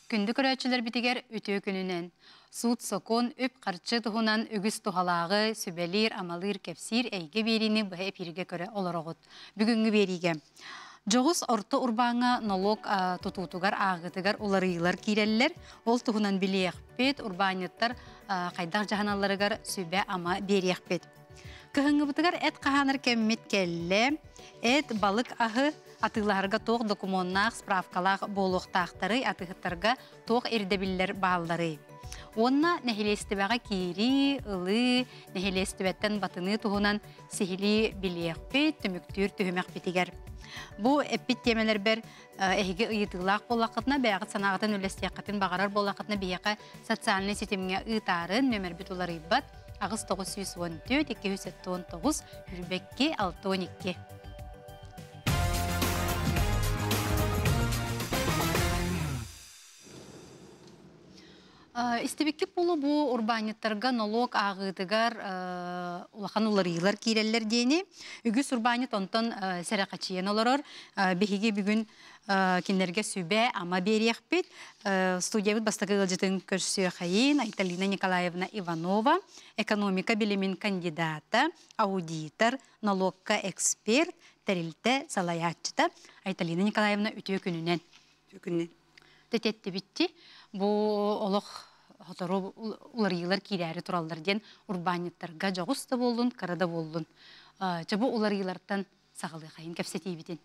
Күндү көрөөччүлэрбитигэр үтүө күнүнэн! Суут-сокуон, үп-харчы туһунан үгүс туһалааҕы, сүбэлиир, амалыыр, кэпсиир эйгэ биэриини быһа эпииргэ көрө олороҕут. Бүгүҥҥү биэриигэ Дьоҕус орто урбааҥҥа нолуок тутуутугар ааҕыытыгар уларыйыылар киирэллэр. Ол туһунан билиэхпит, урбаанньыттар хайдах дьаһаналларыгар сүбэ-ама биэриэхпит. Кыһыҥҥыбытыгар эт хаһаанар кэммит кэллэ. Эт, балык аһы атыылаһарга туох докумуоннаах, справкалаах буолуохтаахтарый, атыыһыттарга туох ирдэбиллэр баалларый? Уонна нэһилиэстибэҕэ киирии, ылыы, нэһилиэстибэттэн батыныы туһунан сиһилии билиэхпит, түмүктүүр түһүмэхпитигэр. Бу эппит тиэмэлэрбэр эһиги ыйытыылаах буоллаххытына, бэйэҕит санааҕытын үллэстиэххитин баҕарар буоллаххытына, биһиэхэ социальнай ситимҥэ ыытаарын, нүөмэрбит уларыйбат 8914 279 22 62. Истибиккит буолуо бу урбаанньыттарга нолуок ааҕыытыгар улахан уларыйыылар киирэллэр диэни. Үгүс урбаанньыт онтон сэрэхэчийэн олорор. Биһиги бүгүн кинилэргэ сүбэ-ама биэриэхпит. Студиябыт бастакы ыалдьытын көрсүөхэйин Айталина Николаевна Иванова, экономика билимин кандидата, аудитор, нолуокка эксперт, тэрилтэ салайааччыта. Айталина Николаевна үтүө күнүнэн. Үтүө күнүнэн. Тэтэттибитти. Бу олох сотору уларыйыылар киирээри тураллар диэн урбаанньыттарга дьоҕус да буоллун, кыра да буоллун. Чэ бу уларыйыылартан саҕалыахайын кэпсэтиибитин.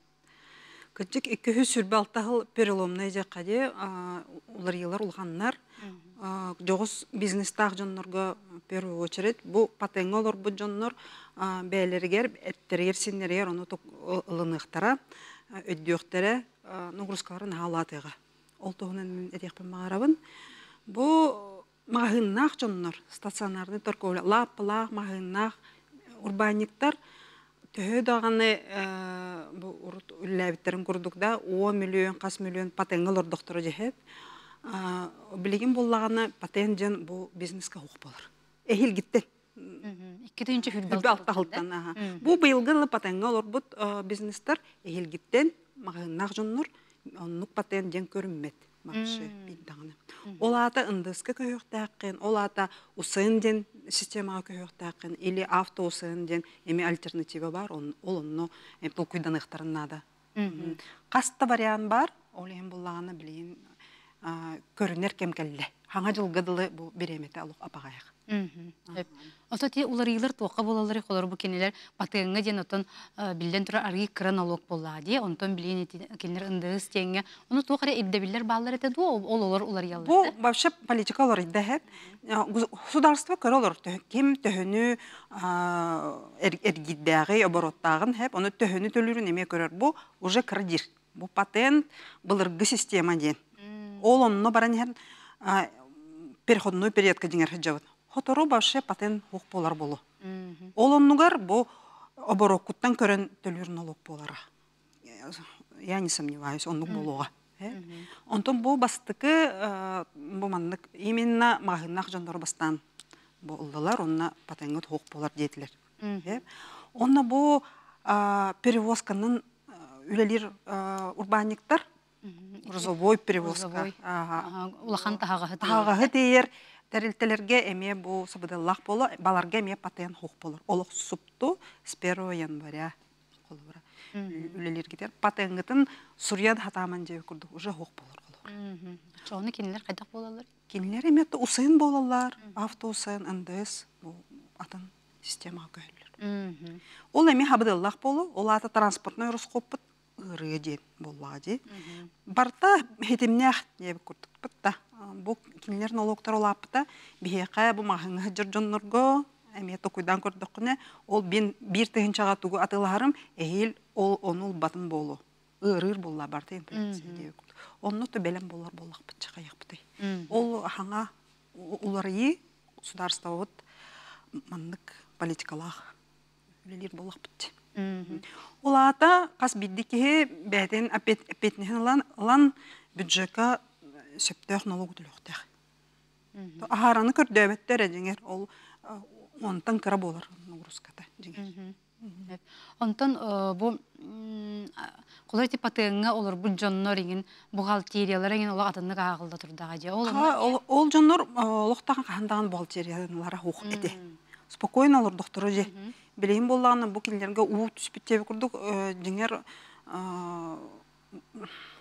Кырдьык, 226 сыл переломнай дьахха дии уларыйыылар улаханнар. Дьоҕус бизнестаах дьоннорго в первую очередь бу патеҥҥа олорбут дьоннор бэйэлэригэр эттэригэр-синнэригэр ону ылыныахтара, өйдүөхтэрэ, нагрузкаларын наһаа улаатыаҕа. Ол туһунан мин этиэхпин баҕарабын. Бу маҕаһыыннаах дьоннор, стационарный торговля, лааппылаах маҕаһыыннаах урбаанньыктар төһө даҕаны бу урут үлэлээбиттэрин курдук да 10 миллион, хас миллион патеҥҥа олордохторо дьэһэт. Билигин буллаҕына патент дьон бу бизнеска суох буолар. Эһилгиттэн. 2 алта сылтан. Бу быйылгы патеҥҥа олорбут бизнестар эһилгиттэн маҕаһыыннаах дьоннор оннук патент диэн көрүммэт вообще биир Ол аата НДС-ка көһүөхтээххин, ол аата УСН диэн системаҕа көһүөхтээххин или авто УСН диэн эми альтернатива бар, ол онно толкуйданыахтарын наада. Хас да вариант бар, ол иһин буллаҕына билигин көрүнэр кэм кэллэ. Хаҥа дьылга дылы бу бириэмэтэ олох апаҕайах. Ото ти уларыйылар туохха буолаллары холор бу кинилэр батыаҥҥа диэн оттон биллэн турар арыы кыра налог буоллаа дии онтон билиэн кинилэр ындыыс диэҥҥэ ону туох эрэ ирдэбиллэр бааллар этэ дуо ол олор уларыйаллар Бу вообще политика уларыйда эһэт. Государство көрө олор ким төһөнү эргийдээҕи обороттааҕын хэп ону төһөнү төлүүрүн эмиэ көрөр бу уже кредит бу патент былыргы система диэн ол онно баран иһэн переходной периодка дьиҥэр сылдьабыт хотору вообще патент суох буолар болу ол оннугар бу обороккуттан көрөн төлүүр налог буолара я не сомневаюсь оннук буолуоҕа онтон бу бастакы бу маннык именно маҕаһыыннаах дьоннору бастаан бу ыллылар онно патеҥҥыт суох буолар диэтилэр онно бу перевозканан үлэлиир урбаанньыктар грузовой перевозка улахан таһаҕаһы таһаҕаһы тиэйэр тэрилтэлэргэ эмиэ бу сабыдыаллаах буолар баларга эмиэ патент суох буолар олох супту с 1 января холобура үлэлииргитер патеҥҥытын суруйан хатааман дьиэ курдук уже суох буолар холобура Ону кинилэр хайдах буолаллар? Кинилэр эмиэ УСН буолаллар, авто УСН, НДС бу атын системаҕа көһөллөр. Ол эмиэ хабыдыаллаах буолу, ол аата транспортнай ороскуоппут ыарыа диэн буоллаҕа дии. Барыта хитимнээх диэбит курдукпут да. Бу кинилэр нолуоктар улааппыта биһиэхэ бу маҕаһыыҥҥа сылдьар дьоннорго эмиэ токуйдаан көрдөххүнэ ол бин биир тыһыынчаҕа тугу атыылаһарым эһиил ол ону ылбатым буолуо ыарыыр буолла барыта инфляция диэбит курдук. Онно то бэлэм буолар буоллахпыт чахайахпытый. Ол хаҥа уларыйыы государствобыт маннык политикалаах үлэлиир буоллахпыт. Ол аата хас биирдии киһи бэйэтин эппиэтинэһин ылан, ылан бюджекка сөптөөх налогу төлүөхтээх. Аһаараны көрдөөбөттөр эрэ дьиҥэр ол онтон кыра буолар нагрузката дьиҥэр. Онтон бу Холор ити патыаҥҥа олорбут дьоннор иҥин бухгалтериялара иҥин олох атыннык ааҕылла турдаҕа дии. Ол онно Ол дьоннор олохтоох хаһан даҕаны бухгалтериялара суох этэ. Спокойно олордохторо дьэ. Билигин буоллаҕына бу кинилэргэ уу түспүт диэбит курдук дьиҥэр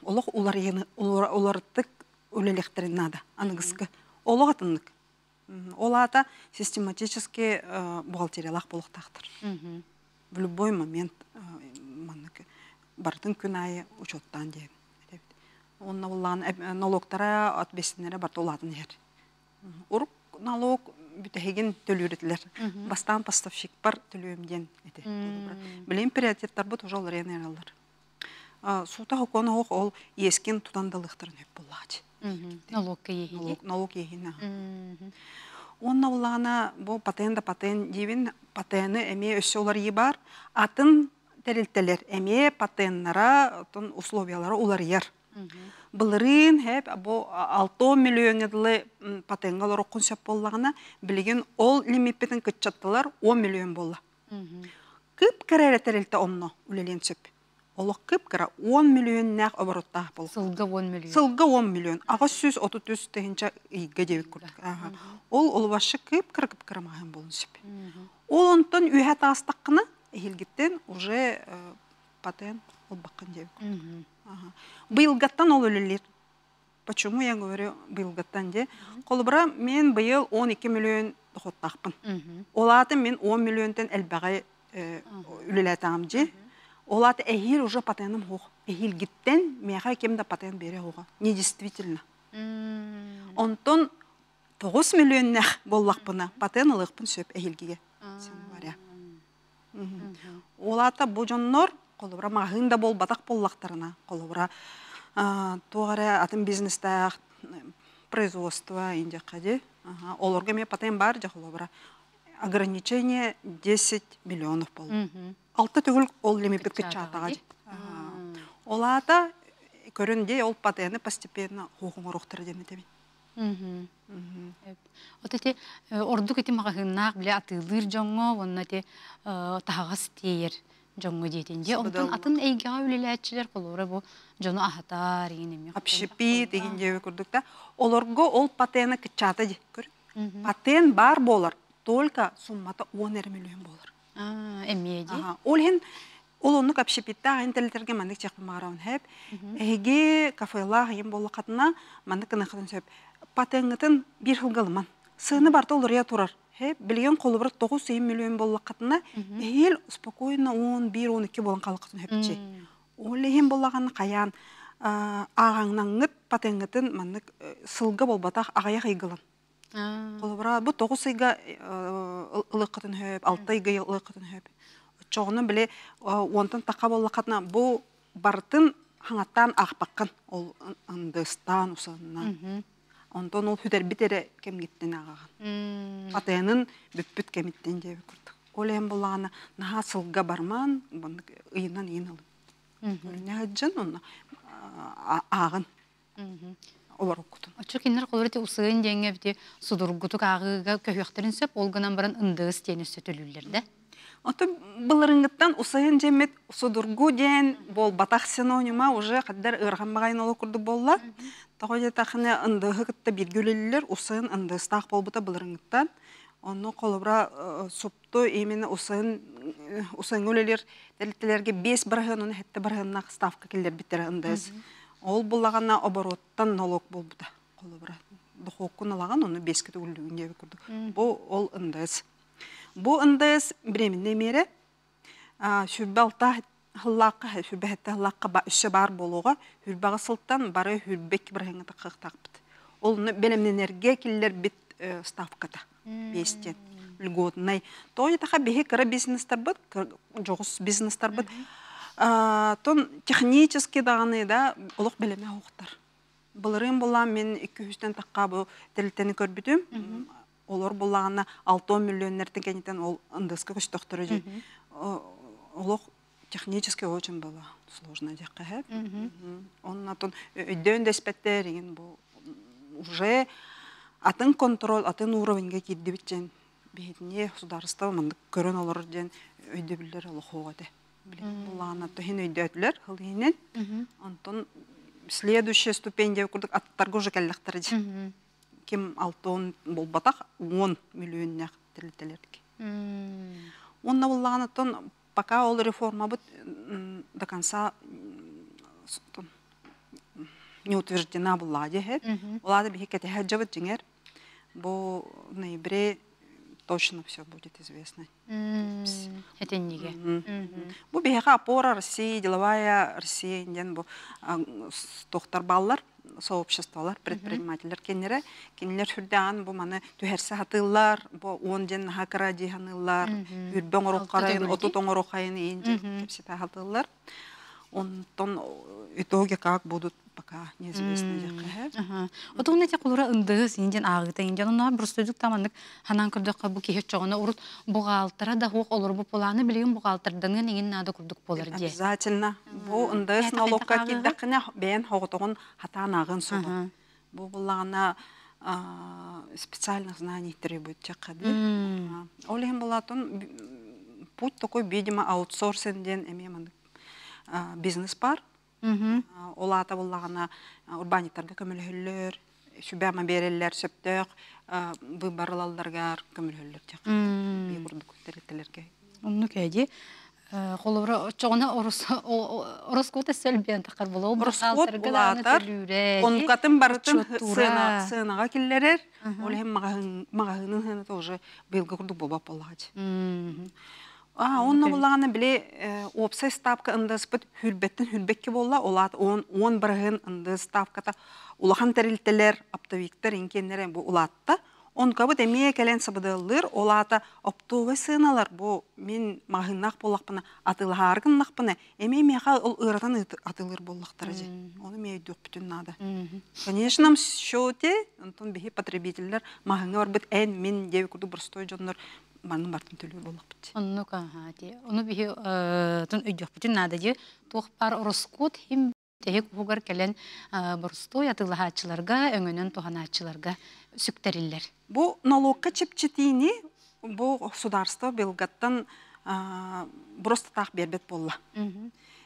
олох уларыйыны уларыттык үлэлиэхтэрин наада аныгыскы. Олох атыннык. Ол аата систематически бухгалтериялаах буолуохтаахтар. В любой момент маннык барытын күн аайы учуоттаан диэн этэбит. Онно буллаан налогтара ответственнэрэ барыта улаатан иһэр. Урук налог бүтэһигин төлүүр этилэр. Бастаан поставщикпар төлүөм диэн этэ. Билигин приоритеттарбыт уже олорен эраллар. Суута хокуон оһох ол иэскин тутан да ылыахтарын сөп буоллаҕа. Налогка иэһиги. Налог иэһин. Уонна улаана бу патент да патент диибин, патены эмиэ өссө уларыйыы бар. Атын тэрилтэлэр эмиэ патеннара, отон условиялара уларыйар. Былырыын хэп бу 6 миллионҥа дылы патеҥҥа олороххун сөп буоллаҕына, билигин ол лимиппитин кыччаттылар 10 миллион буолла. Кып-кыра эрэ тэрилтэ онно үлэлиэн сөп. Олох кып-кыра 10 миллионнаах обороттаах буолла. Сылга 10 миллион. Сылга 10 миллион. 833 тыһыынча ыйга диэбит курдук. Ол олубашы кып-кыра кып-кыра маһын буолун сөп. Ол онтон үөһэ таастаххына, эһилгиттэн уже патент ылбаккын диэбит курдук. Быйылгаттан ол үлэлиир. Почему я говорю быйылгаттан дии? Холобура, мен быйыл 12 миллион доходтаахпын. Ол аата мен 10 миллионтан элбэҕи үлэлээтэҕим дии. Ол аата эһиил уже патеным суох. Эһиилгиттэн миэхэ ким да патент биэрэ суоҕа. Недействительно. Онтон 9 миллионнээх буоллахпына патент ылыахпын сөп эһиилгигэ. Сен Ол аата бу дьоннор, холобура, маҕаһыын да буолбатах буоллахтарына, холобура, туох эрэ атын бизнестээх производство индиэххэ дии. Олорго эмиэ патент баар дьэ холобура. Ограничение 10 миллионов буолла. Алта төгүл ол лимиппит кыччаатаҕа дии. Ол аата көрүн дии ол патены постепенно хуохуҥоруохтара диэн этэбин. Вот ити ордук ити маҕаһыыннаах бile атыылыыр дьоҥҥо уонна ити таһаҕас тиэйэр дьоҥҥо диэтин дьэ онтон атын эйгэҕэ үлэлээччилэр холобура бу дьону аһатар игин эмиэ Общепит игин диэби курдук да олорго ол патена кыччаата дии көр патент баар буолар только суммата 10 эрэ миллион буолар эмиэ дии ол иһин Ол оннук общепиттаах айан тэрилтэргэ маннык чехпин баҕарабын сөп. Эһиги кафелаах ийэм буоллаххытына маннык гыныаххытын сөп. Патеҥҥытын биир сылга ылыман. Сыана барыта уларыйа турар. Сөп. Билигин холобура 9 миллион буоллаххытына эһиил спокойно 11-12 буолан хаалыаххытын сөпчи. Ол иһин буоллаҕына хайаан ааҕаҥнаҥҥыт патеҥҥытын маннык сылга буолбатах аҕыйах ыйга ылан. Холобура, бу 9 ыйга ылыаххытын сөп, 6 ыйга ылыаххытын сөп. Оччоҕуна били уонтан тахха буоллаххытына бу барытын хаҥаттаан аахпаккын. Ол андыстаан усанна. Онтон ол сүтэрбит эрэ кэмгиттэн ааҕаҕын. Атыанын бүппүт кэмиттэн диэбит курдук. Ол иһин буоллаҕына наһаа сылга бармаан, ыйынан ыйын ылын. Көрүнэ сылдьан онно ааҕын. Олоруккутун. Оччо кинилэр холобур ити усыын диэҥҥэ бити судургутук ааҕыыга көһүөхтэрин сөп, ол гынан баран ындыыс диэн өссө төлүүллэр да. Оттон былырыҥҥыттан усайын дьэммит судургу диэн буолбатах синонима уже хаддар ыарахан баҕайын олох курдук буолла. Тоҕо диэтэххинэ ындыыһы кытта бииргэ үлэлииллэр, усайын ындыыстаах буолбута былырыҥҥыттан. Онно холобура супту именно усайын усайыҥҥа үлэлиир тэрилтэлэргэ 5 бырыһыан уонна 7 бырыһыаннаах ставка киллэрбиттэрэ ндс. Ол буллаҕына обороттан налог буолбута. Холобура дохуоккун ылаҕын, ону биэскэ төгүллүүгүн диэбит курдук. Бу ол НДС. Бу НДС временный миэрэ 26 сыллаахха, 27 сыллаахха өссө баар буолуоҕа. 28 сылтан бары 22 бырыһыаҥҥа таххыахтаахпыт. Ол бэлэмнэнэргэ киллэрбит ставката биэстен льготный. Тоҕо таха биһи кыра бизнестарбыт, дьоҕус бизнестарбыт тон технически даҕаны да олох бэлэмэ оһохтор. Былырыын булаан мен 200-тэн тахха бу тэрилтэни көрбүтүм. Олор буллаҕына 6 миллионнартан кэнниттэн ол НДСка көстөхтөрө дии. Олох технически очень было сложно диэххэ. Оннотон өйдөөн дэспэттэр игин бу уже атын контроль, атын уровеньга киирдибит диэн биһитини государство маннык көрөн олорор диэн өйдөбүллэр олохуоҕа этэ. Билигин буллаҕына тоһин өйдөөтүлэр сыл иһинэн. Онтон следующая ступень диэбит курдук аттарга уже кэллэхтэрэ дии. Ким 60 буолбатах, 10 миллионнах тэрилтэлэргэ. Уонна буллаҕына оттон пока ол реформабыт до конца не утверждена буллаҕа дии. Ол аата биһи кэтэһэ дьабыт дьиҥэр. Бу в ноябре точно все будет известно. Этинниге. Бу биһиэхэ опора России, деловая Россия диэн бу тохтар баллар, сообществолар, предпринимателлэр кинилэрэ кинилэр сүрдээн бу маны түһэрсэ хатыыллар, бу уон диэн наһаа кыра дии саныыллар, үрбэ оҥоруоххайын, отут оҥоруоххайын иин диэн кэпсэтэ хатыыллар. Онтон итоги как будут пока неизвестно диэххэ. Отугун эти кулура ындыгы синден аагыта инден онно брустойдук таманнык ханан көрдөххө бу киһи чоҕуна урут буҕаалтара да хуох олорбу пулааны билигин буҕаалтарданыан иҥин наада курдук буолар дии. Обязательно. Бу ындыс налогка киирдэххинэ бэйэн хоҕотоҕун хатаан ааҕын суоҕа. Бу буллаҕына специальных знаний требует чакхады. Ол иһин булаатын путь такой, видимо, аутсорсинг диэн эмиэ маннык бизнес бар. Ол аата буллаҕына урбаанньыктарга көмөлөһөллөр, сүбэ-ама биэрэллэр, сөптөөх выбор ылалларыгар көмөлөһөллөр диэх бии курдук тэрилтэлэргэ. Оннук эди. Холобура, оччоҕуна ороскуота сөлбүөн тахар буолуо. Ороскуот улаатар, онукатын барытын сыанаҕа киллэрэр. Ол иһин маҕаһыынын сыаната уже быйылгы курдук буолбат буоллаҕа. Онно буллаҕына били уопсай ставка ындыспыт хүрбэттэн хүрбэккэ буолла. Ол аата 10% ындыс ставката улахан тэрилтэлэр, оптовиктар инкиэннэрэ бу улаатта. Онкабыт эмиэ кэлэн сабыдыаллыыр. Ол аата оптовай сыаналар бу мин маҕаһыыннаах буоллахпына, атыылаһаары гыннахпына, эмиэ миэхэ ол ыаратан атыылыыр буоллахтара дьэ. Ону эмиэ өйдүөхпүтүн наада. В конечном счете, онтон биһи потребителлэр маҕаһыыҥҥа барбыт эн, мин диэбит курдук простой дьоннор манны бартын төлүүр буоллахпыт. Оннук аха ти. Ону биһи тун өйдүөхпүтүн наада дии. Туох баар ороскуот хим тэһик уһугар кэлэн боростуой атыылаһааччыларга, өҥөнөн туһанааччыларга сүктэриллэр. Бу налогка чэпчэтиини бу государство Белгаттан просто таах биэрбэт буолла.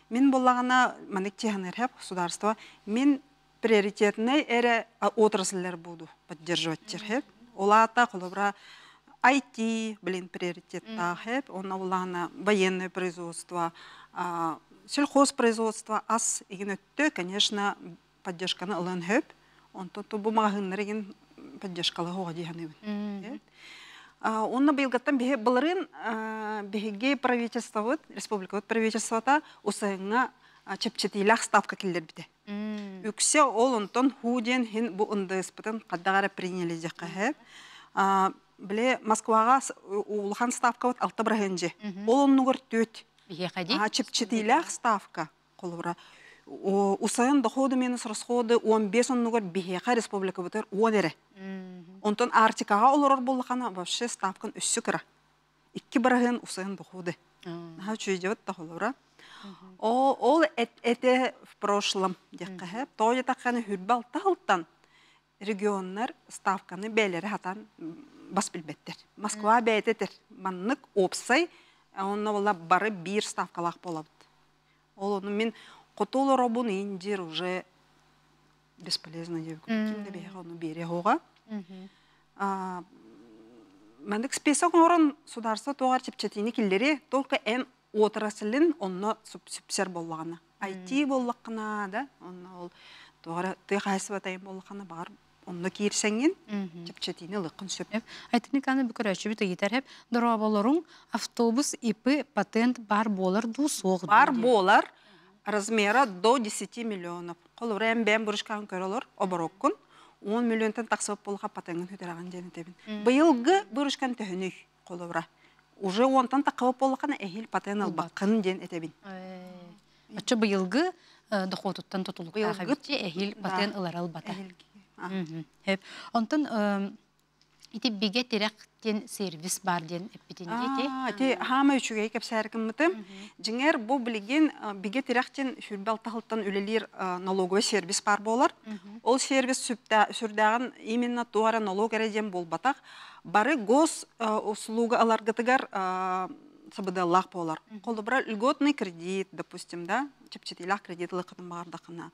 Мин буоллаҕына маннык чиһанырһап государство мин приоритетнай эрэ отрасльлар буду поддерживать терхеп. Ол аата холобура IT, блин, приоритеттаах онно буллаҕына военное производство, сельхозпроизводство ас игин өттө, конечно, поддержканы ылан хөп. Онтон бу маҕаһыыннар игин поддержкалаһыаҕа дии саныыбын. Онно быйылгаттан биһи былырыын биһиги правительствобыт, республикабыт правительствота УСН-ҥа чэпчэтиилээх ставка киллэрбитэ. Үксэ ол онтон хуу диэн хин бу НДС-пытын хайдах эрэ приняли диэххэ Биле Москваҕа улахан ставкабыт 6 бырыһыан. Ол оннугар 4. Биһиэхэ дии. Чэпчэтиилээх ставка холобура. УСН доходы минус расходы 15 оннугар биһиэхэ республикабытыгар 10 эрэ. Онтон Арктикаҕа олорор буоллахана вообще ставкан өссө кыра. 2% УСН доходы. Наһаа үчүгэй да холобура. Ол это в прошлом диэххэ. Тоҕо диэтэххинэ хүрбэ алта сылтан регионнар ставканы бэйэлэрэ хатан бас билбэттэр. Москва бэйэтэ маннык опсай, онно була бары биир ставкалаах буолабыт. Ол ону мин хоту олоробун индир уже бесполезно диэбит. Ким да биһиэхэ ону биэриэ хоҕа. Маннык список оҥорон государство туоҕар чэпчэтиини киллэри только эн отраслын онно сүпсэр буоллаҕына. IT буоллаххына да, онно ол туоҕара тыа хаһайсыбатайын буоллаххына баҕар онно киирсэҥҥин чэпчэтиини ылыаххын сөп. Айтыниканы бүкөрөчүбүт ыйытар хеп дорооболоруҥ автобус ИП патент бар буолар дуу суох Бар буолар размера до 10 миллионов. Холобура эн бэйэн бурушкаҕын көрөлөр обороккун 10 миллионтан тахсыбыт буоллаха патеҥҥын сүтэрэҕин диэн этэбин. Быйылгы бурушкан төһөнүй холобура. Уже онтон таххыбыт буоллаххына эһиил патент ылбаккын диэн этэбин. Оччо быйылгы дохуотуттан тутулуктаах эбит эһиил патент ылар албата. Онтон ити бигэ тирэх диэн сервис бар диэн эппитин диэти. Ити хаама үчүгэй кэпсээркыммытым. Дьиҥэр бу билигин бигэ тирэх диэн 26 сылтан үлэлиир налоговый сервис бар буолар. Ол сервис сүрдээҕин именно туара налог эрэ диэн буолбатах. Бары гос услуга аларгытыгар сабыдыаллаах буолар. Холобура, льготный кредит, допустим, да, чэпчэтиилээх кредит ылыаххытын баҕардаххына,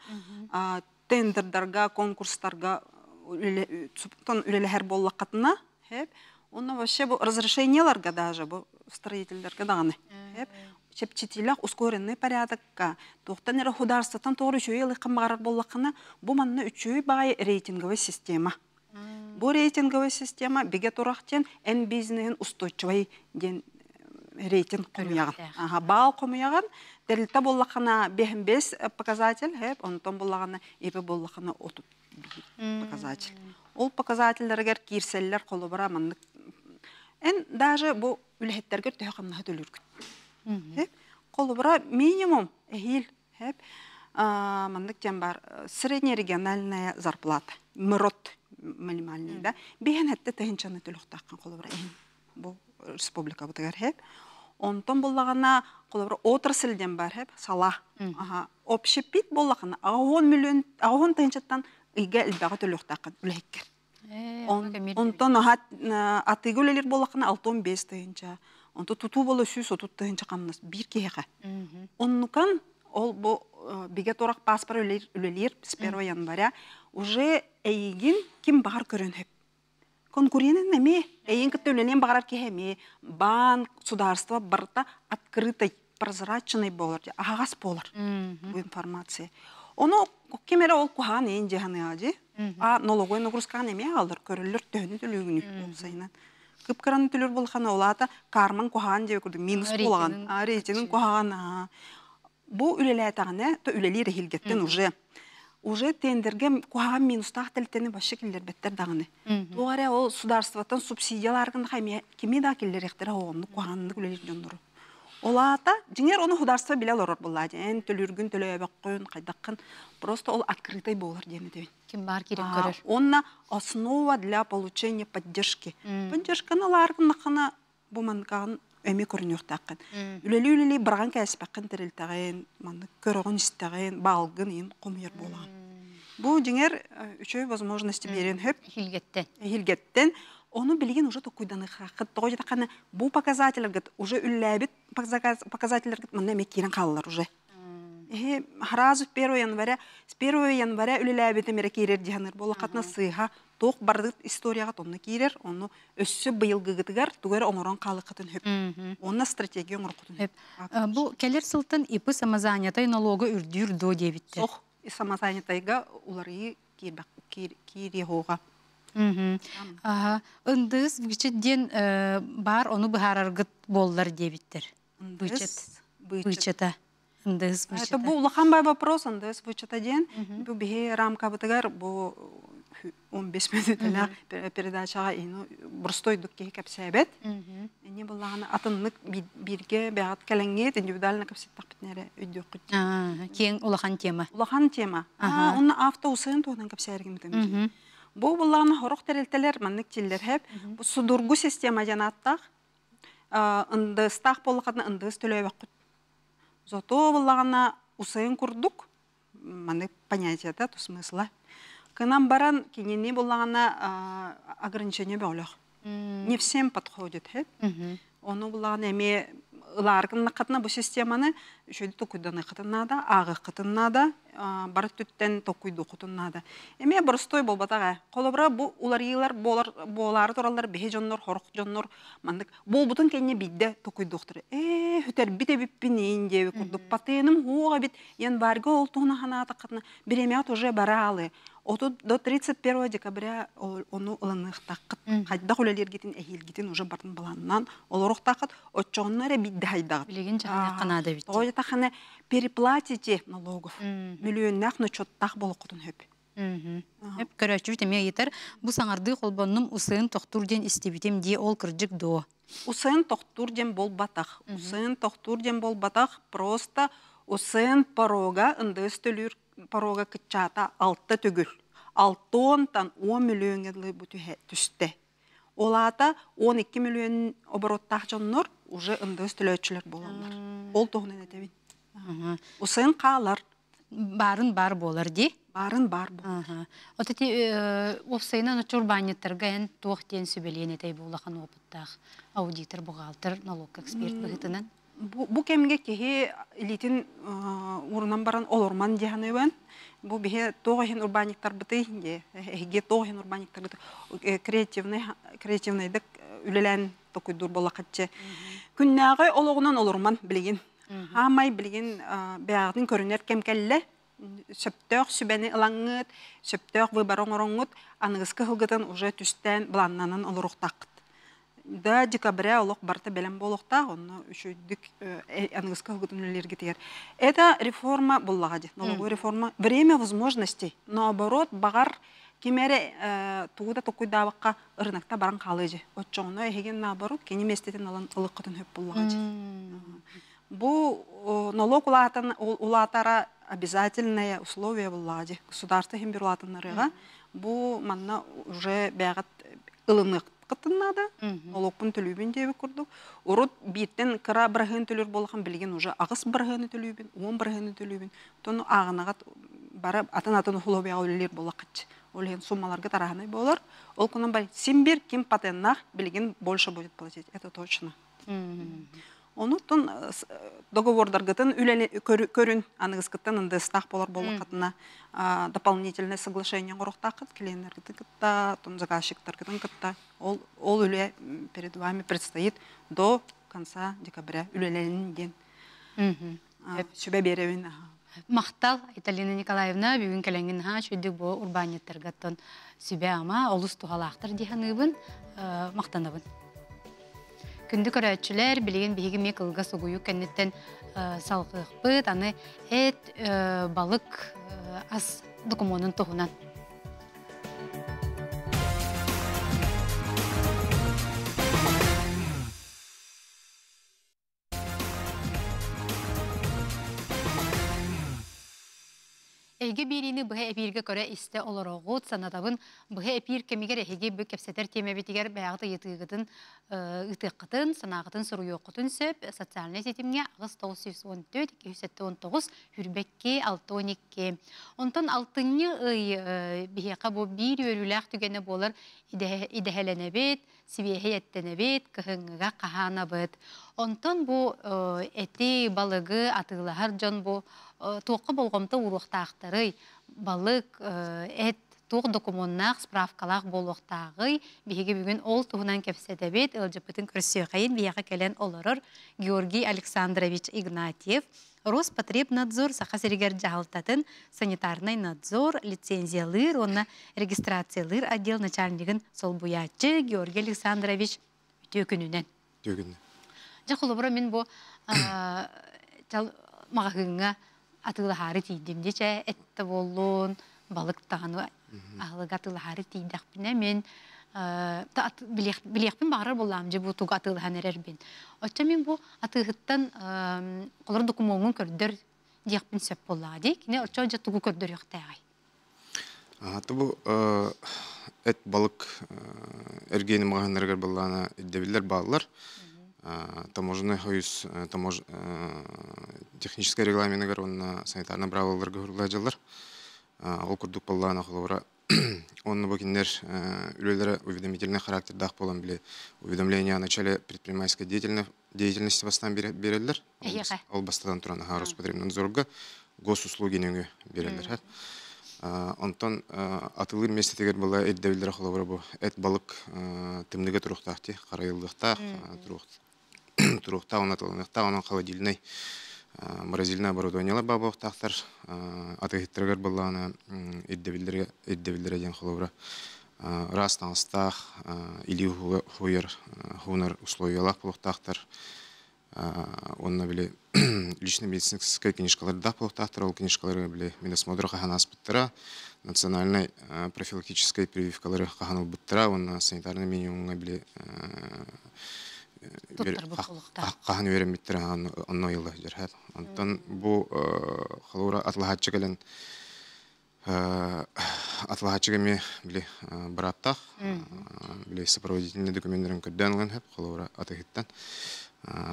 тендердарга, конкурстарга үлэлэһэр буоллаххытына, Онно вообще бу разрешениеларга даже бу строительлерге даҕаны чэпчэтиилээх ускоренный порядокка туохтан эрэ худаарстаттан тоҕо үчүгэй ылыаххын баҕарар буоллаххына, бу манна үчүгэй баҕайы рейтинговый система. Бу рейтинговый система бигэ турах диэн эн бизнеһин устойчивай диэн рейтинг хомуйаҕын. Аха, баал хомуйаҕын. Тэрилтэ буоллаххына 5 показатель, хэп, онтон буоллаҕына ИП буоллаххына 31 показатель. Ол показательларыгар киирсэллэр холобура маннык эн даже бу үлэһиттэргэр төһө хамнаһы төлүүргүт. Холобура минимум эһиил хэп маннык диэн бар среднерегиональная зарплата МРОТ минимальный да биһэн хэтте тыһынчаны төлөхтааххын холобура эһин бу республикабытыгар хэп онтон буллаҕына холобура отрасль диэн бар хэп сала аха общепит буоллахына 10 миллион 10 тыһынчаттан ыйга элбэҕи төлүөхтааххын үлэһиккэр. Онтон атыыга үлэлиир буоллаххына 65 тыһыынча, онто тутуу буола 130 тыһыынча хамнас биир киһиэхэ. Оннукан ол бу бигэ турах паспор үлэлиир с 1 января уже эйигин ким баҕар көрөн хөп. Конкуренын эмиэ, эйигин кытта үлэлиэн баҕарар киһи эмиэ баан, судаарство барыта открытой прозрачный буолар, аһаҕас буолар бу информация. Ону ким эрэ ол куһаҕан эйин дьаһаныаҕа дии. А налоговый нагрузкаҕын эмиэ аҕалар, көрөллөр төһөнү төлүүгүнүй уопсайынан. Кыпкыраны төлүүр буоллаххына, ол аата карман куһаҕан диэби курдук минус буолаҕын. А рейтингин куһаҕан. Бу үлэлээтэҕинэ, то үлэлиир эһилгэттэн уже уже тендерге куһаҕан минустаах тэлтэни вообще киллэрбэттэр даҕаны. Туох эрэ ол судаарствоттан субсидиялааргын кими да киллэриэхтэрэ оҕоннук куһаҕаннык үлэлиир дьоннору. Ол аата, дьиҥэр ону худаарство билэ олорор буоллаа эн төлүүргүн төлөөбөххүн, хайдаххын просто ол открытай буолар диэн этэбин. Ким баар киирэн көрөр. Онно основа для получения поддержки. Поддержканы ылааргыннаххына бу манкаҕын эмиэ көрүнүөхтааххын. Үлэлии-үлэлии быраҕан кээспэххин тэрилтэҕин, маннык көрөҕүн-истэҕин, баалгын иин хомуйар буолаҕын. Бу дьиҥэр үчүгэй возможности биэриэн сөп. Эһилгэттэн. Эһилгэттэн. Ону билигин уже токуйданыхааххыт. Тоҕо диэтэххинэ, бу показателлэргит уже үллээбит показателлэргит манна эмиэ киирэн хааллар уже. Эһи сразу 1 января, с 1 января үлэлээбитим эрэ киирэр дьаһаныр буоллаххытына сыыһа туох бардыт историяҕа онно киирэр, ону өссө быйылгыгытыгар тугу эрэ оҥорон хаалыаххытын сөп. Онно стратегия оҥороххутун сөп. Бу кэлэр сылтан ИП самозанятай налога үрдүүр дуо диэбиттэр. Сох самозанятайга уларыйыы киириэһуоҕа. Ындыс бычыт диэн баар ону быһаараргыт буоллар диэбиттэр. Бычыт. Бычыта. НДС вычета. Это бу улахан бай вопрос НДС вычета диэн. Бу биһи рамкабытыгар бу 15 мүнүүтэлээх передачаҕа ину боростойдук киһи кэпсээбэт. Эни буллаҕына атыннык бииргэ бэҕэт кэлэҥҥит индивидуально кэпсэттэхпитинэ эрэ өйдүөххүт. Киэҥ улахан тема. Улахан тема. Онно авто усыын туһунан кэпсээригим. Бу буллаҕына хорох тэрилтэлэр маннык тиллэрхэп. Бу судургу система диэн ааттаах. НДСтаах буоллаххытына НДС төлөөбөххүт. Зато буллаҕына усайын курдук маннык понятиета, то смысла. Кынан баран кинини буллаҕына ограничение бөҕөлөх. Не всем подходит. Ону буллаҕына эмиэ ылааргыннаххытына бу системаны үчүгэй токуйданыаххытын наада, ааҕыаххытын наада, бары түттэн токуйдуоххутун наада. Эмиэ боростой буолбатах ээ. Холобура бу уларыйыылар буолар буолаары тураллар биһи дьоннор, хорох дьоннор маннык буолбутун кэннэ биирдэ токуйдуохтара. Ээ, хүтэрбит эбиппин иин диэби курдук патеным хуох эбит январьга ол туһуна ханаатаххытына бириэмэҕит уже бараалы. Отут до 31 декабря ону ылыныахтааххыт. Хайдах үлэлииргитин, эһиилгитин уже барын балааннаан олоруохтааххыт. Оччоҕунна эрэ биирдэ хайдаҕыт. Билигин дьаһаныахха наада эбит. Тоҕо диэтэххинэ переплатите налогов. Миллионнаах ночоттаах болоххутун сөп. Өп көрөөччүбүт эмиэ ыйытар, бу саҥардыы холбоннум усыын тохтуур диэн истибитим дии, ол кырдьык дуо? Усыын тохтуур диэн буолбатах. Усыын тохтуур диэн буолбатах, просто усыын порога, НДС төлүүр порога кыччаата алта төгүл. Алтонтан 10 миллионга дылы бу түстэ. Ол аата 12 миллион обороттаах дьоннор уже НДС төлөөччүлэр буолаллар. Ол туһунан этэбин. Усыын хаалар. Баарын бар буолар дии. Баарын бар буолар. От ити уопсайынан оччо урбаанньыттарга эн туох диэн сүбэлиэн этэй бу улахан опыттаах аудитор, бухгалтер, налог эксперт быһыытынан? Бу кэмгэ киһи илиитин уурунан баран олорман диэханыбын. Бу биһи тоҕо иһин урбаанньыктарбытый дии. Эһиги тоҕо иһин урбаанньыктарбыт креативный креативныйдык үлэлээн токуйдуур буоллаххытчы. Күннээҕи олоҕунан олорман билигин. Хаамай билигин бэйэҕитин көрүнэр кэм кэллэ. Сөптөөх сүбэни ылаҥҥыт, сөптөөх выбор оҥороҥҥут, аныгыскы сылгытын уже түстээн былааннанан олоруохтааххыт. До декабря олох барыта бэлэм буолуохтаах, онно үчүгдүк аныгыскы сылгытын үлэлииргитигэр. Это реформа буллаҕа дии, налоговая реформа. Время возможностей. Наоборот, баҕар ким эрэ тугу да токуйдаабакка ырынакта баран хаалыа дии. Оччоҕуна эһигин наоборот кини миэстэтин ылан ылыаххытын сөп буллаҕа дии. Бу налог улаатан улаатара обязательное условие буллаҕа дии. Государство иһин бир улаатыннарыаҕа. Бу манна уже бэйэҕит ылыныаххытын наада. Налогпун төлүүбүн диэбит курдук. Урут бииртэн кыра быраһыан төлүүр буоллаххын билигин уже 8 бырыһыаны төлүүбүн, 10 бырыһыаны төлүүбүн. Оттон ааҕынаҕыт бары атын-атын условияҕа үлэлиир буоллаххыт. Ол иһин суммаларга тараһанай буолар. Ол кунан бар син бир ким патеннаах билигин больше будет платить, это точно. Онуттан договордаргытын үлэни көрүн аныгыскыттан НДСтаах болар буоллаххытына дополнительное соглашение оҥоруохтааххыт клиеннэргитин кытта, тон заказчиктаргытын кытта. Ол ол үлэ перед вами предстоит до конца декабря үлэлэнин диэн сүбэ биэрэбин. Махтал, Айталина Николаевна, бүгүн кэлэҥҥин наһаа үчүгдүк бу урбаанньыттаргаттан сүбэ ама олус туһалаахтар дии саныыбын, махтанабын. Күндү көрөөччүлэр, билигин биһиги эмиэ кылгас угуйуу кэнниттэн салҕыахпыт. Аны эт, балык ас докумуонун туһунан. Эйгэ биэриини быһа эпииргэ көрө истэ олороҕут, санатабын быһа эпиир кэмигэр эһиги бу кэпсэтэр тиэмэбитигэр бэйэҕит ыйытыыгытын ыытыаххытын, санааҕытын суруйуоххутун сөп. Социальнай ситимҥэ 8914 279 хүрбэкки 62. Онтон алтынньы ый биһиэхэ бу биир үөрүүлээх түгэнэ буолар идэһэлэнэбит, сибиэһэй эттэнэбит, кыһыҥҥыга хаһаанабыт. Онтон бу эти, балыгы атыылаһар дьон бу туохха болҕомто ууруохтаахтарый? Балык, эт туох докумуоннаах, справкалаах буолуохтааҕый? Биһиги бүгүн ол туһунан кэпсэтэбит. Ыалдьыппытын көрсүөхэйин биһиэхэ кэлэн олорор Георгий Александрович Игнатьев, Роспотребнадзор Саха сиригэр дьаһалтатын санитарнай надзор, лицензиялыыр уонна регистрациялыыр отдел начальнигын солбуйааччы Георгий Александрович үтүө күнүнэн. Үтүө күнүнэн. Дьэ холобура мин бу маҕаһыыҥҥа атыылаһаары тиийдим дии чэ эттэ буоллун балык даҕаны аһылыгы атыылаһаары тиийдэхпинэ мин билиэхпин баҕарар буоллаҕым дьэ бу тугу атыылаһан эрэрбин. Оччо мин бу атыыһыттан олор докумуоҥҥун көрдөр диэхпин сөп буоллаҕа дии. Кини оччо дьэ тугу көрдөрүөхтээҕий? Бу эт балык эргиэни маҕаһыыннарыгар былаана ирдэбиллэр бааллар. Таможенный союз техническэй регламеныгар уонна санитарнай правилаларга уһурлаһдьаллар. Ол курдук буоллаана холобура онно бу кинилэр үлэлэрэ уведомительный характердаах буолан били уведомление о начале предпринимательской деятельности бастаан биэрэллэр. Ол бастатан туран аһаа Роспотребнадзорга госуслуги нөҥүө биэрэллэр. Онтон атылыыр миэстэтигэр была ирдэбиллэрэ холобура бу эт балык тымныга туруохтаах дии харайыллыахтаах туруохтаах уонна атыланыахтаах онон холодильнай морозильное оборудованиелар баа буолуохтаахтар атыыһыттарыгар былаана ирдэбиллэрэ ирдэбиллэрэ диэн холобура ыраас таҥастаах илии хуйар хуунар условиялаах буолуохтаахтар уонна били личный медицинскай книжкалардаах буолуохтаахтар ол книжкалары били медосмотр хаһан ааспыттара национальнай профилактическай прививкалары хаһан ылбыттара уонна санитарный минимумҥа били хаһан үөрэммиттэрэ онно ыйылла сылдьар онтон бу холобура атылаһааччы кэлэн атылаһааччыга эмиэ били бырааптаах били сопроводительный докуменнарын көрдөөн ылан сөп холобура атыыһыттан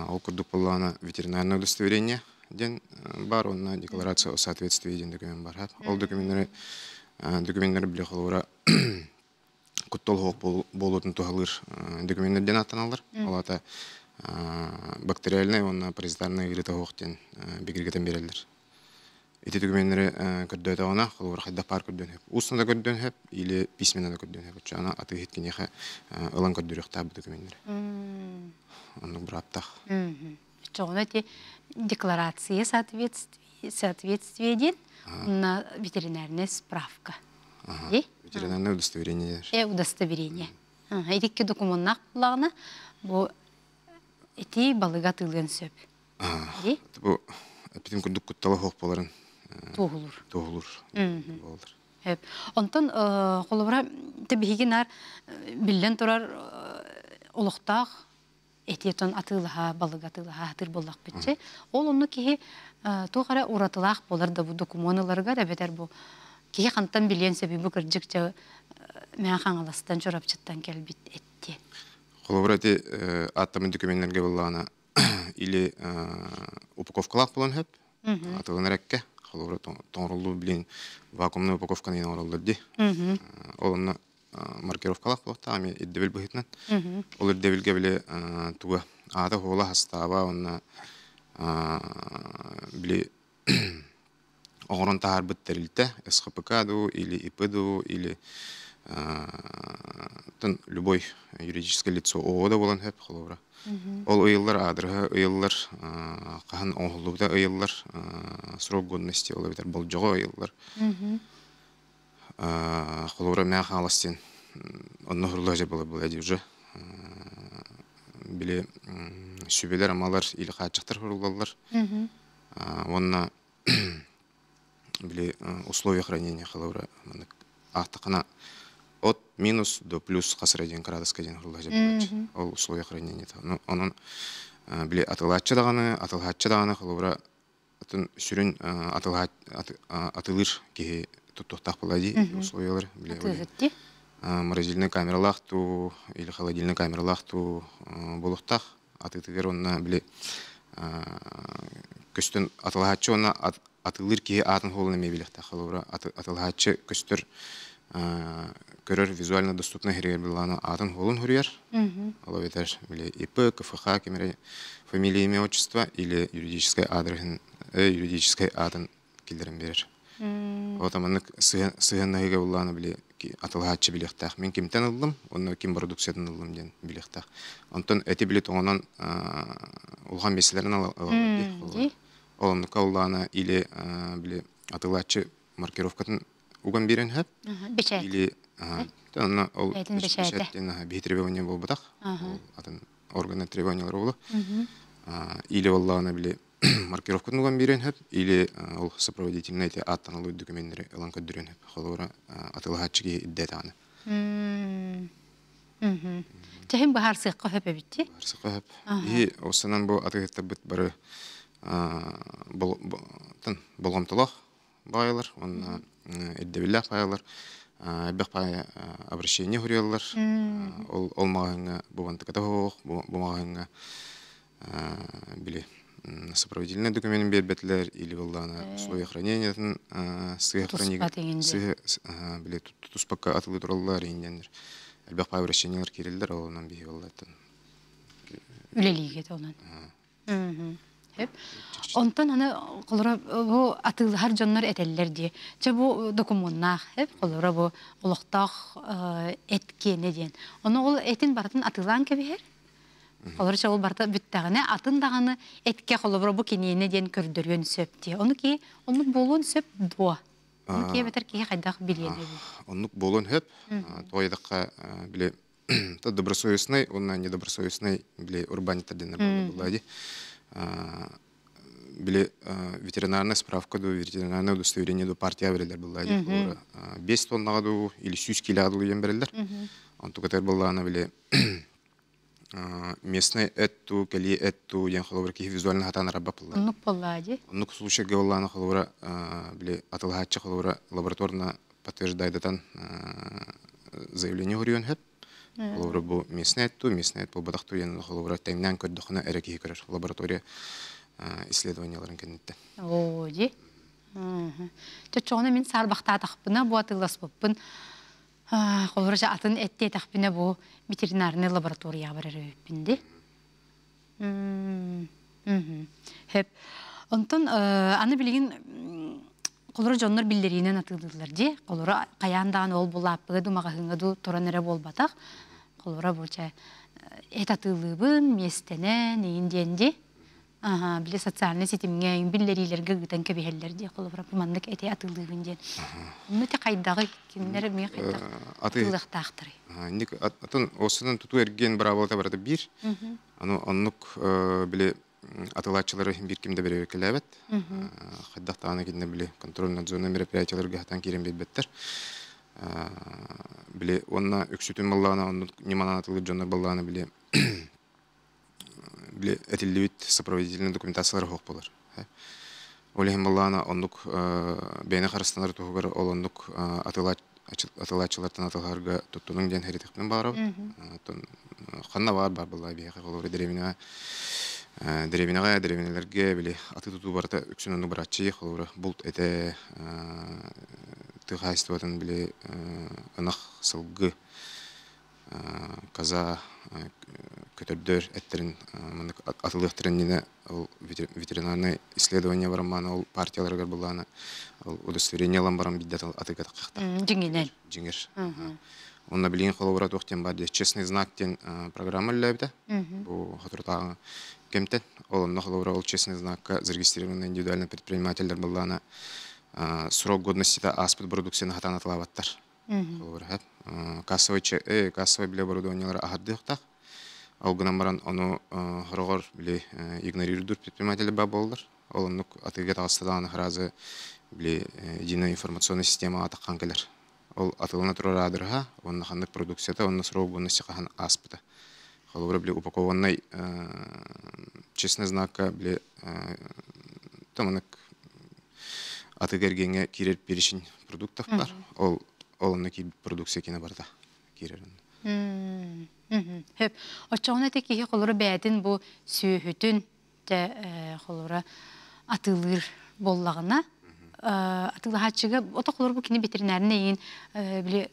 ол курдук буоллаҕына ветеринарное удостоверение. диэн бар, онно декларация о соответствии диэн документ бар. Ол докуменнары докуменнары биле холобура куттал суох буолуутун туһалыыр докуменнар диэн ааттаналлар. Ол аата бактериальнай уонна паразитарнай ыарыыта суох диэн бигэргэтэн биэрэллэр. Ити докуменнары көрдөөтөҕүнэ, холобура хайдах баар көрдөөн сөп. Устно да көрдөөн сөп или письменно да көрдөөн сөп. Оччоҕуна атыыһыт киниэхэ ылан көрдөрүөхтээх бу докуменнары. Оннук бырааптаах. Оччоҕуна ити декларация соответствие диэн на ветеринарная справка. Ветеринарное удостоверение. Удостоверение. Итикки докумуоннаах буоллаҕына, бу ити балыга атыылыан сөп. Бу эпитин курдук куттала суох буоларын туоһулуур. Туоһулуур буолар. Онтон холобура биһиги наар биллэн турар олохтоох этиэтон атыылаһа, балык атыылаһа атыыр буоллахпытчы. Ол онно киһи туох эрэ уратылаах буолар да бу докумуон ыларыгар эбэтэр бу киһи хантан билиэн сөбүй бу кырдьык дьэ Мэҥэ Хаҥаластан Чурапчыттан кэлбит этти. Холобура ити ааттаммыт документарга буоллаҕына или упаковкалаах буолан сөп атыланар эккэ холобура тоҥоруллуу билин вакуумнай упаковканы оҥороллор дии ол онно маркировкалаах буолуохтаах эмиэ ирдэбил быһыытынан ол ирдэбилгэ били туга аата хуола хастааба уонна били оҥорон таһаарбыт тэрилтэ СХПК дуу или ИП дуу или любой юридическое лицо ООО да буолан сөп холобура ол ыйыллар аадырыһа ыйыллар хаһан оҥоһуллубута ыйыллар срок годности ол эбэтэр болдьоҕо ыйыллар холобура мээ хаалас диэн онно уһурлуһа дьэ была дии уже били сүбэлэр амалар или хааччахтар хуруллаллар уонна били условия хранения холобура маннык аахтаххына от минус до плюс хас эрэ диэн кыраадыска диэн уһулла сылдьар ол условия хранения онон били атылааччы даҕаны атылааччы даҕаны холобура атын сүрүн атылыыр киһи туттуохтаах буолла дии условиялар били морозильный камералаах туу или холодильный камералаах туу буолуохтаах атыытыгар уонна били көстөн атылаһааччы уонна атылыыр киһи аатын суолун эмиэ билиэхтээх холобура атылаһааччы көстөр көрөр визуально доступный сиригэр былаана аатын суолун суруйар ол эбэтэр били ИП КФХ ким эрэ фамилия имя отчество или юридическай аадырыһын юридическай аатын киллэрэн биэрэр вот маннык сыһыаннаһыыга буллаана били атылаһааччы билиэхтээх мин кимтэн ыллым уонна ким продукциятын ыллым диэн билиэхтээх онтон эти били тоҥонон улахан миэстэлэрин ылаллар дии ол оннукка уллаана или били атылааччы маркировкатын уган биэрэн сөп или онно ол бэчээт диэн биһи требование буолбатах ол атын органы требованиялар буолу или оллаана били маркировкатын уган биэрэн сөп или ол сопроводительный эти ааттаналыы докуменнары ылан көрдөрүөн сөп холобура атылаһааччы киһи ирдээтэҕинэ Чэһин быһаарсыахха сөп эбит дии. Быһаарсыахха сөп. Биһи осанан бу атыыһыттарбыт бары болҕомтолоох баайалар уонна ирдэбиллээх баайалар элбэх баайа обращение суруйаллар ол ол маҕаһыыҥҥа бу бантыката суох бу маҕаһыыҥҥа били сопроводительный документын биэрбэтилэр или буоллаҕына условия хранениятын сыыһа сыыһа били туспакка атылыы тураллар ииннэннэр элбэх баай обращениелар киирэллэр ол онон биһи буоллааттан үлэлиигит онон Сөп. Онтон аны холоро бу атыылаһар дьоннор этэллэр дии. Чэ бу докумуоннаах, эп холоро бу олохтоох эт киэнэ диэн. Ону ол этин барытын атыылаан кэбиһэр. Холоро чэ ол барыта бүттэҕинэ атын даҕаны эткэ холобура бу киниэнэ диэн көрдөрүөн сөп дии. Ону киһи оннук буолуон сөп дуо? Ону киһи эбэтэр киһи хайдах билиэн эбит? Оннук буолуон сөп. Тоҕо диэтэххэ били добросовестный уонна недобросовестный били урбаанньыттар диэннэр буолла дии. Били ветеринарная справка дуу, ветеринарное удостоверение дуу партия береллер буолла дии. 5 тоннаға дуу или 100 килоға дуу диэн береллер. Онтукатыгар буоллаҕына били местный эт туу, кэлии эт туу диэн холобура киһи визуально хатаан арабап буолла. Оннук буолла дии. Оннук случайга буоллаҕына холобура били атылаһааччы холобура лабораторно подтверждайдатан заявление суруйуон сөп. Холобура бу местный эт туу, местный эт буолбатах туу диэн холобура тэҥнээн көрдөххүнэ эрэ киһи көрөр. Лаборатория исследованияларын кэнниттэн. Оо, дии. Чочоҕуна мин саарбахтаатахпына бу атыыласпыппын холобура атын эттиэтэхпинэ бу ветеринарный лабораторияҕа барар эбиппин дии. Хөп. Онтон аны билигин холобура дьоннор биллэриинэн атыылыыллар дии. Холобура хайаан даҕаны ол булааппыга ду маҕаһыыҥҥа ду туран эрэ буолбатах. Холобура бу чэ эт атыылыыбын, миэстэнэн, иин диэн дии. Аха, били социальнай ситимҥэ биллэриилэргэ ыытан кэбиһэллэр дии. Холобура бу маннык эти атыылыыбын диэн. Онно ити хайдаҕый? Кинилэр эмиэ хайдах атыылыахтаахтарый? Инник атын осынан тутуу эргиэн быраабылата барыта биир. Аны оннук били атылааччылары биир ким да бэрэбиэркэлээбэт. Хайдах даҕаны кинилэр били контрольно-надзорнай мероприятиеларга хатан киирэн биэрбэттэр. Били уонна үксүтүн баллаҕына оннук ньыманан атылыыр дьоннор баллаҕына били били этиллибит сопроводительный документациялар суох буолар. Ол иһин баллаҕына оннук бэйэни харыстанар туһугар ол оннук атылааччылартан атылаһарга туттунуҥ диэн хэритэхпин баҕарабыт. Оттон ханна баар баар буолла биһиэхэ холобура дэриэбинэҕэ дэриэбинэҕэ дэриэбинэлэргэ били атыы тутуу барыта үксүн оннук барааччы холобура булт этэ тыа хаһаайыстыбатын били ынах сылгы коза көтөрдөр эттэрин маннык атылыахтарын иннинэ ол ветеринарнай исследование баран ол партияларыгар былаана ол удостоверение ылан баран биирдэ атыыга таххахта. Дьиҥинэн. Дьиҥэр. Онно билигин холобура туох диэн баар дии честный знак диэн программа үлэлээбитэ. Бу соторутааҕы кэмтэн. Ол онно холобура ол честный знакка зарегистрированный индивидуальный предпринимателлэр былаана срок годности ааспыт продукцияны хатаан атылаабаттар. Холобура кассовый кассовый били оборудованиелары аһардыахтаах. Ол гынан баран ону хороҕор били игнорируйдуур предприниматель баа буоллар. Ол оннук атыыга таҕыста даҕаны сразу били единая информационная системаҕа таххан кэлэр. Ол атылана турар аадырыһа уонна ханнык продукцията уонна срок годности хаһан ааспыта. Холобура били упакованный честный знакка били таманык атыыга эргиэҥҥэ киирэр перечень продуктов бар. Ол ол онно киирбит продукция киэнэ барыта киирэр. Хөп. Оччоҕуна ити киһи холобура бэйэтин бу сүөһүтүн те холобура атыылыыр буоллаҕына атыылаһааччыга ото холобура бу кини ветеринарный эйигин били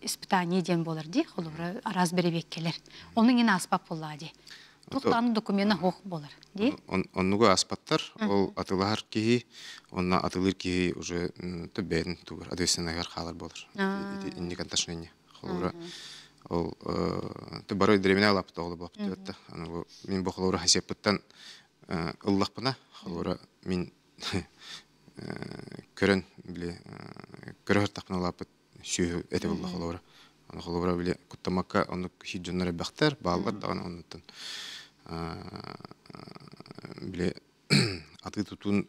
испытание диэн буолар дии холобура араас бэрэбиэккэлэр ону иҥин ааспат буоллаҕа дии туох даҕаны докумена суох буолар дии Оннугу ааспаттар ол атыылаһар киһи онно атыылыыр киһи уже бэйэтин тугар ответственныйгар хаалар буолар инник отношение холобура ол бары дэриэбинэ алаппыт оҕоло буолбут аны мин бу холобура хасиаппыттан ыллахпына холобура мин көрөн били көрө сыртахпына улааппыт сүөһү этэ буолла холобура аны холобура били куттамакка оннук хит дьоннор элбэхтэр бааллар даҕаны оннуттан били атыы тутуун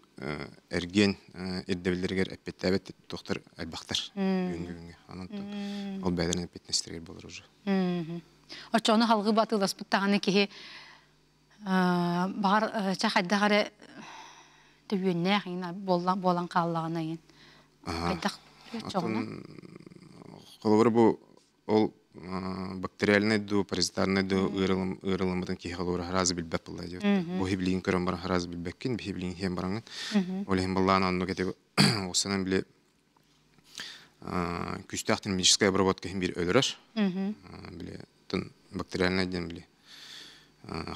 эргиэн ирдэбиллэригэр эппиэттээбэт туохтар элбэхтэр бүгүҥҥү күҥҥэ онон ол бэйэлэрин эппиэтинэстэригэр буолар уже. Оччоҕуна халгыы батыыласпыт даҕаны киһи баҕар чэ хайдах эрэ төбүөннээх буолан хааллаҕына иҥин хайдах оччоҕуна холобура бу ол бактериальнай дуу, паразитарнай дуу ыарыламмытын киһи холобура сразу билбэт буолла диэбит. Бу хиблиин көрөн баран сразу билбэккин, биһиблиин иһэн бараҥын. Ол иһин баллаан оннук эти осанан били күүстээх термическая обработка иһин биир өлөрөр. Били бактериальнай диэн били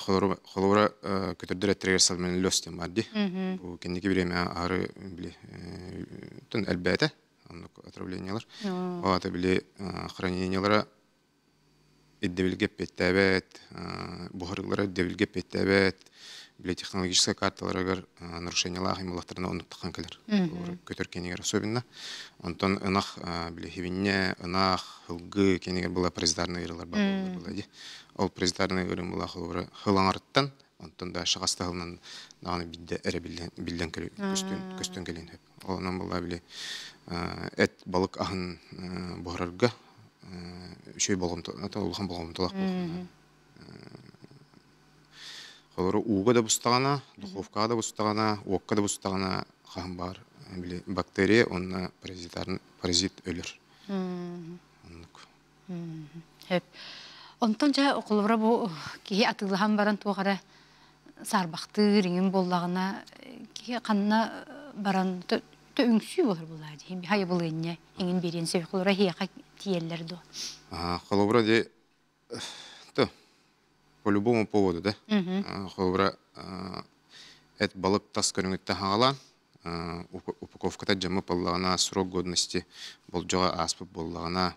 холобура көтөрдөр эттэригэр сальмонеллез диэн баар дии. Бу кэнники бириэмэ аһары били элбээтэ. Оннук отравлениелар. Ол аата били хранениелара ирдэбилгэ эппиэттээбэт, буһарыылара ирдэбилгэ эппиэттээбэт, били технологическай карталарыгар нарушениелаах ималахтарына оннук тахан кэлэр. Көтөр кэнигэр особенно. Онтон ынах били хибинньэ, ынах, ылгы кэнигэр была паразитарный ыарыылар бар буолла ди. Ол паразитарный ыарыы була холобура хылаҥарыттан, онтон да шаҕастаһылынан даҕаны бидде эрэ биллэн көстөн кэлин сөп. Онон буолла били эт балык аһын буһарарга үчүгэй болҕомто улахан болҕомтолоох буолуохтаах. Холобура ууга да бустаҕына, духовкаҕа да бустаҕына, уокка да бустаҕына хаһан баар били бактерия уонна паразит өлөр. Оннук. Сөп. Онтон дьэ холобура бу киһи атыылаһан баран туох эрэ Саарбахтыыр иҥин буоллаҕына киһи ханна баран үҥсүү болар булаа дии хайабылыанньа иҥин биэриэн сөп холобура эһиэхэ тиийэллэр дуо? Холобура ди то по любому поводу да холобура эт балык тас көрүҥүттэн хаҕалаан упаковката дьаммыт буоллаҕына срок годности болдьоҕо ааспыт буоллаҕына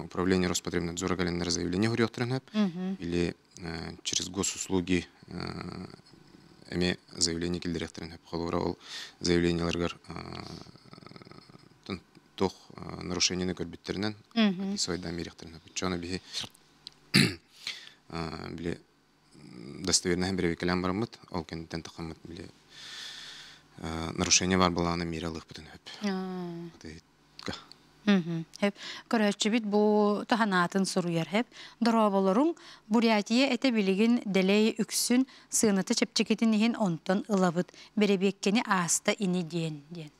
управление Роспотребнадзора кэлэннэр заявление суруйуохтарын сөп или через госуслуги эмиэ заявление киллэриэхтэрин сөп. Холобура, ол заявлениеларыгар туох нарушениены көрбүттэринэн описывайдаан биэриэхтэрин сөп. Оччоҕуна биһи били достоверноһын бэрэбиэркэлээн бараммыт, ол кэнниттэн тахаммыт били нарушение баар буоллаҕына миэрэ ылыахпытын сөп. Хэп. Көрөөччүбүт бу таһанаатын суруйар хэп. Дорооболоруҥ, Бурятия этэ билигин дэлэй үксүн сыаната чэпчэкитин иһин онтон ылабыт. Бэрэбиэккэни ааста ини диэн диэн.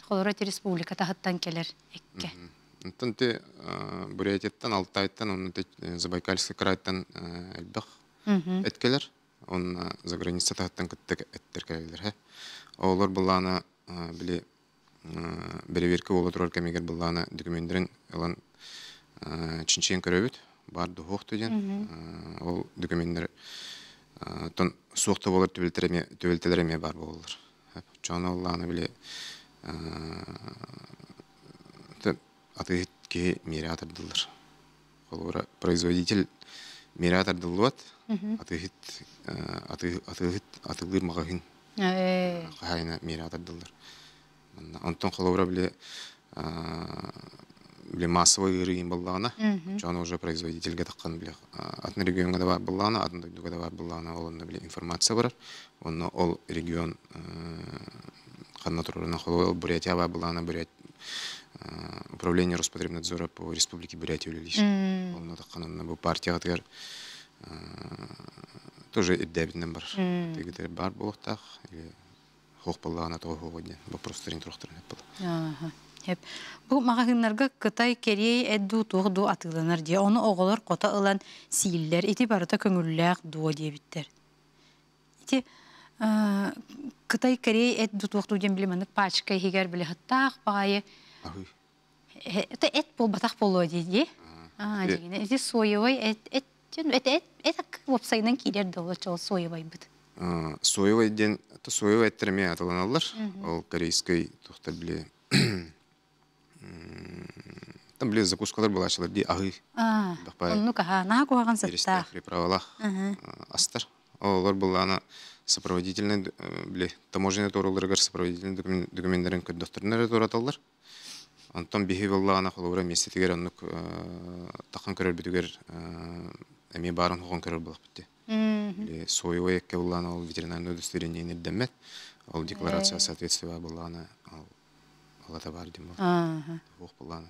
Холоро ити республика таһыттан кэлэр эккэ. Онтон ти Бурятияттан, Алтайтан, онно Забайкальский крайтан элбэх эт кэлэр. Онно заграница таһыттан кытта эттэр кэлэллэр. Олор былаана били бэрэбиэркэ буола турар кэмигэр былаана документарын ылан чинчийэн көрөбүт баар дуһуох диэн ол документтар тон суох да буолар түбэлтэлэр эмиэ баар буолаллар оччоҕуна оллаана били атыыһыт киһи миэрэ атардыллар холобура производитель миэрэ атардыллыбат атыыһыт атыыһыт атыылыыр маҕаһыын хаһаайына миэрэ атардыллар онтон холобура били били массовый ыарыы буоллаҕына дьон уже производительгэ таххан били атын региоҥҥа да баар буоллаҕына атын дойдуга да баар буоллаҕына ол онно били информация барар онно ол регион ханна турарынан холобура Бурятия баар буоллаҕына Бурят управление Роспотребнадзора по Республике Бурятия үлэлиир онно таххан онно бу партиятыгар тоже ирдээбитинэн барар тигитер баар буолуохтаах хоох буоллаҕына тоҕо хоҕо диэн вопростарын туруохтарын эппил Хеп. Бу маҕаһыыннарга Кытай, Кэриэй эт дуу туох дуу атыыланар дии. Ону оҕолор хото ылан сииллэр. Ити барыта көҥүллээх дуо диэбиттэр. Ити Кытай, Кэриэй эт дуу туох дуу диэн били маннык пачка иһигэр били хаттаах баҕайы это эт буолбатах буолуо дии дии. Аа дигинэ ити соевай эт эт эт эт эт уопсайынан киирэр да ол соевайбыт. Соевай диэн соевай эттэр эмиэ атыланаллар. Ол корейскай тухтар били там били закускалар булааччылар дии аһыы. Оннук аһаа наһаа куһаҕан сыттаах. Приправалаах астар. Олор былаана сопроводительный били таможенный туоруларыгар сопроводительный документтарын көрдөхтөрүнэ эрэ туораталлар. Онтон биһи буоллаҕына холобура миэстэтигэр оннук тахан көрөрбүтүгэр эмиэ баарын хоҕон көрөр буолахпыт дии. Или соевой эккэ буллаана ол ветеринарное удостоверение ирдэммэт. Ол декларация соответствия буллаана ол алата баар диэн буолла. Туох буллаана.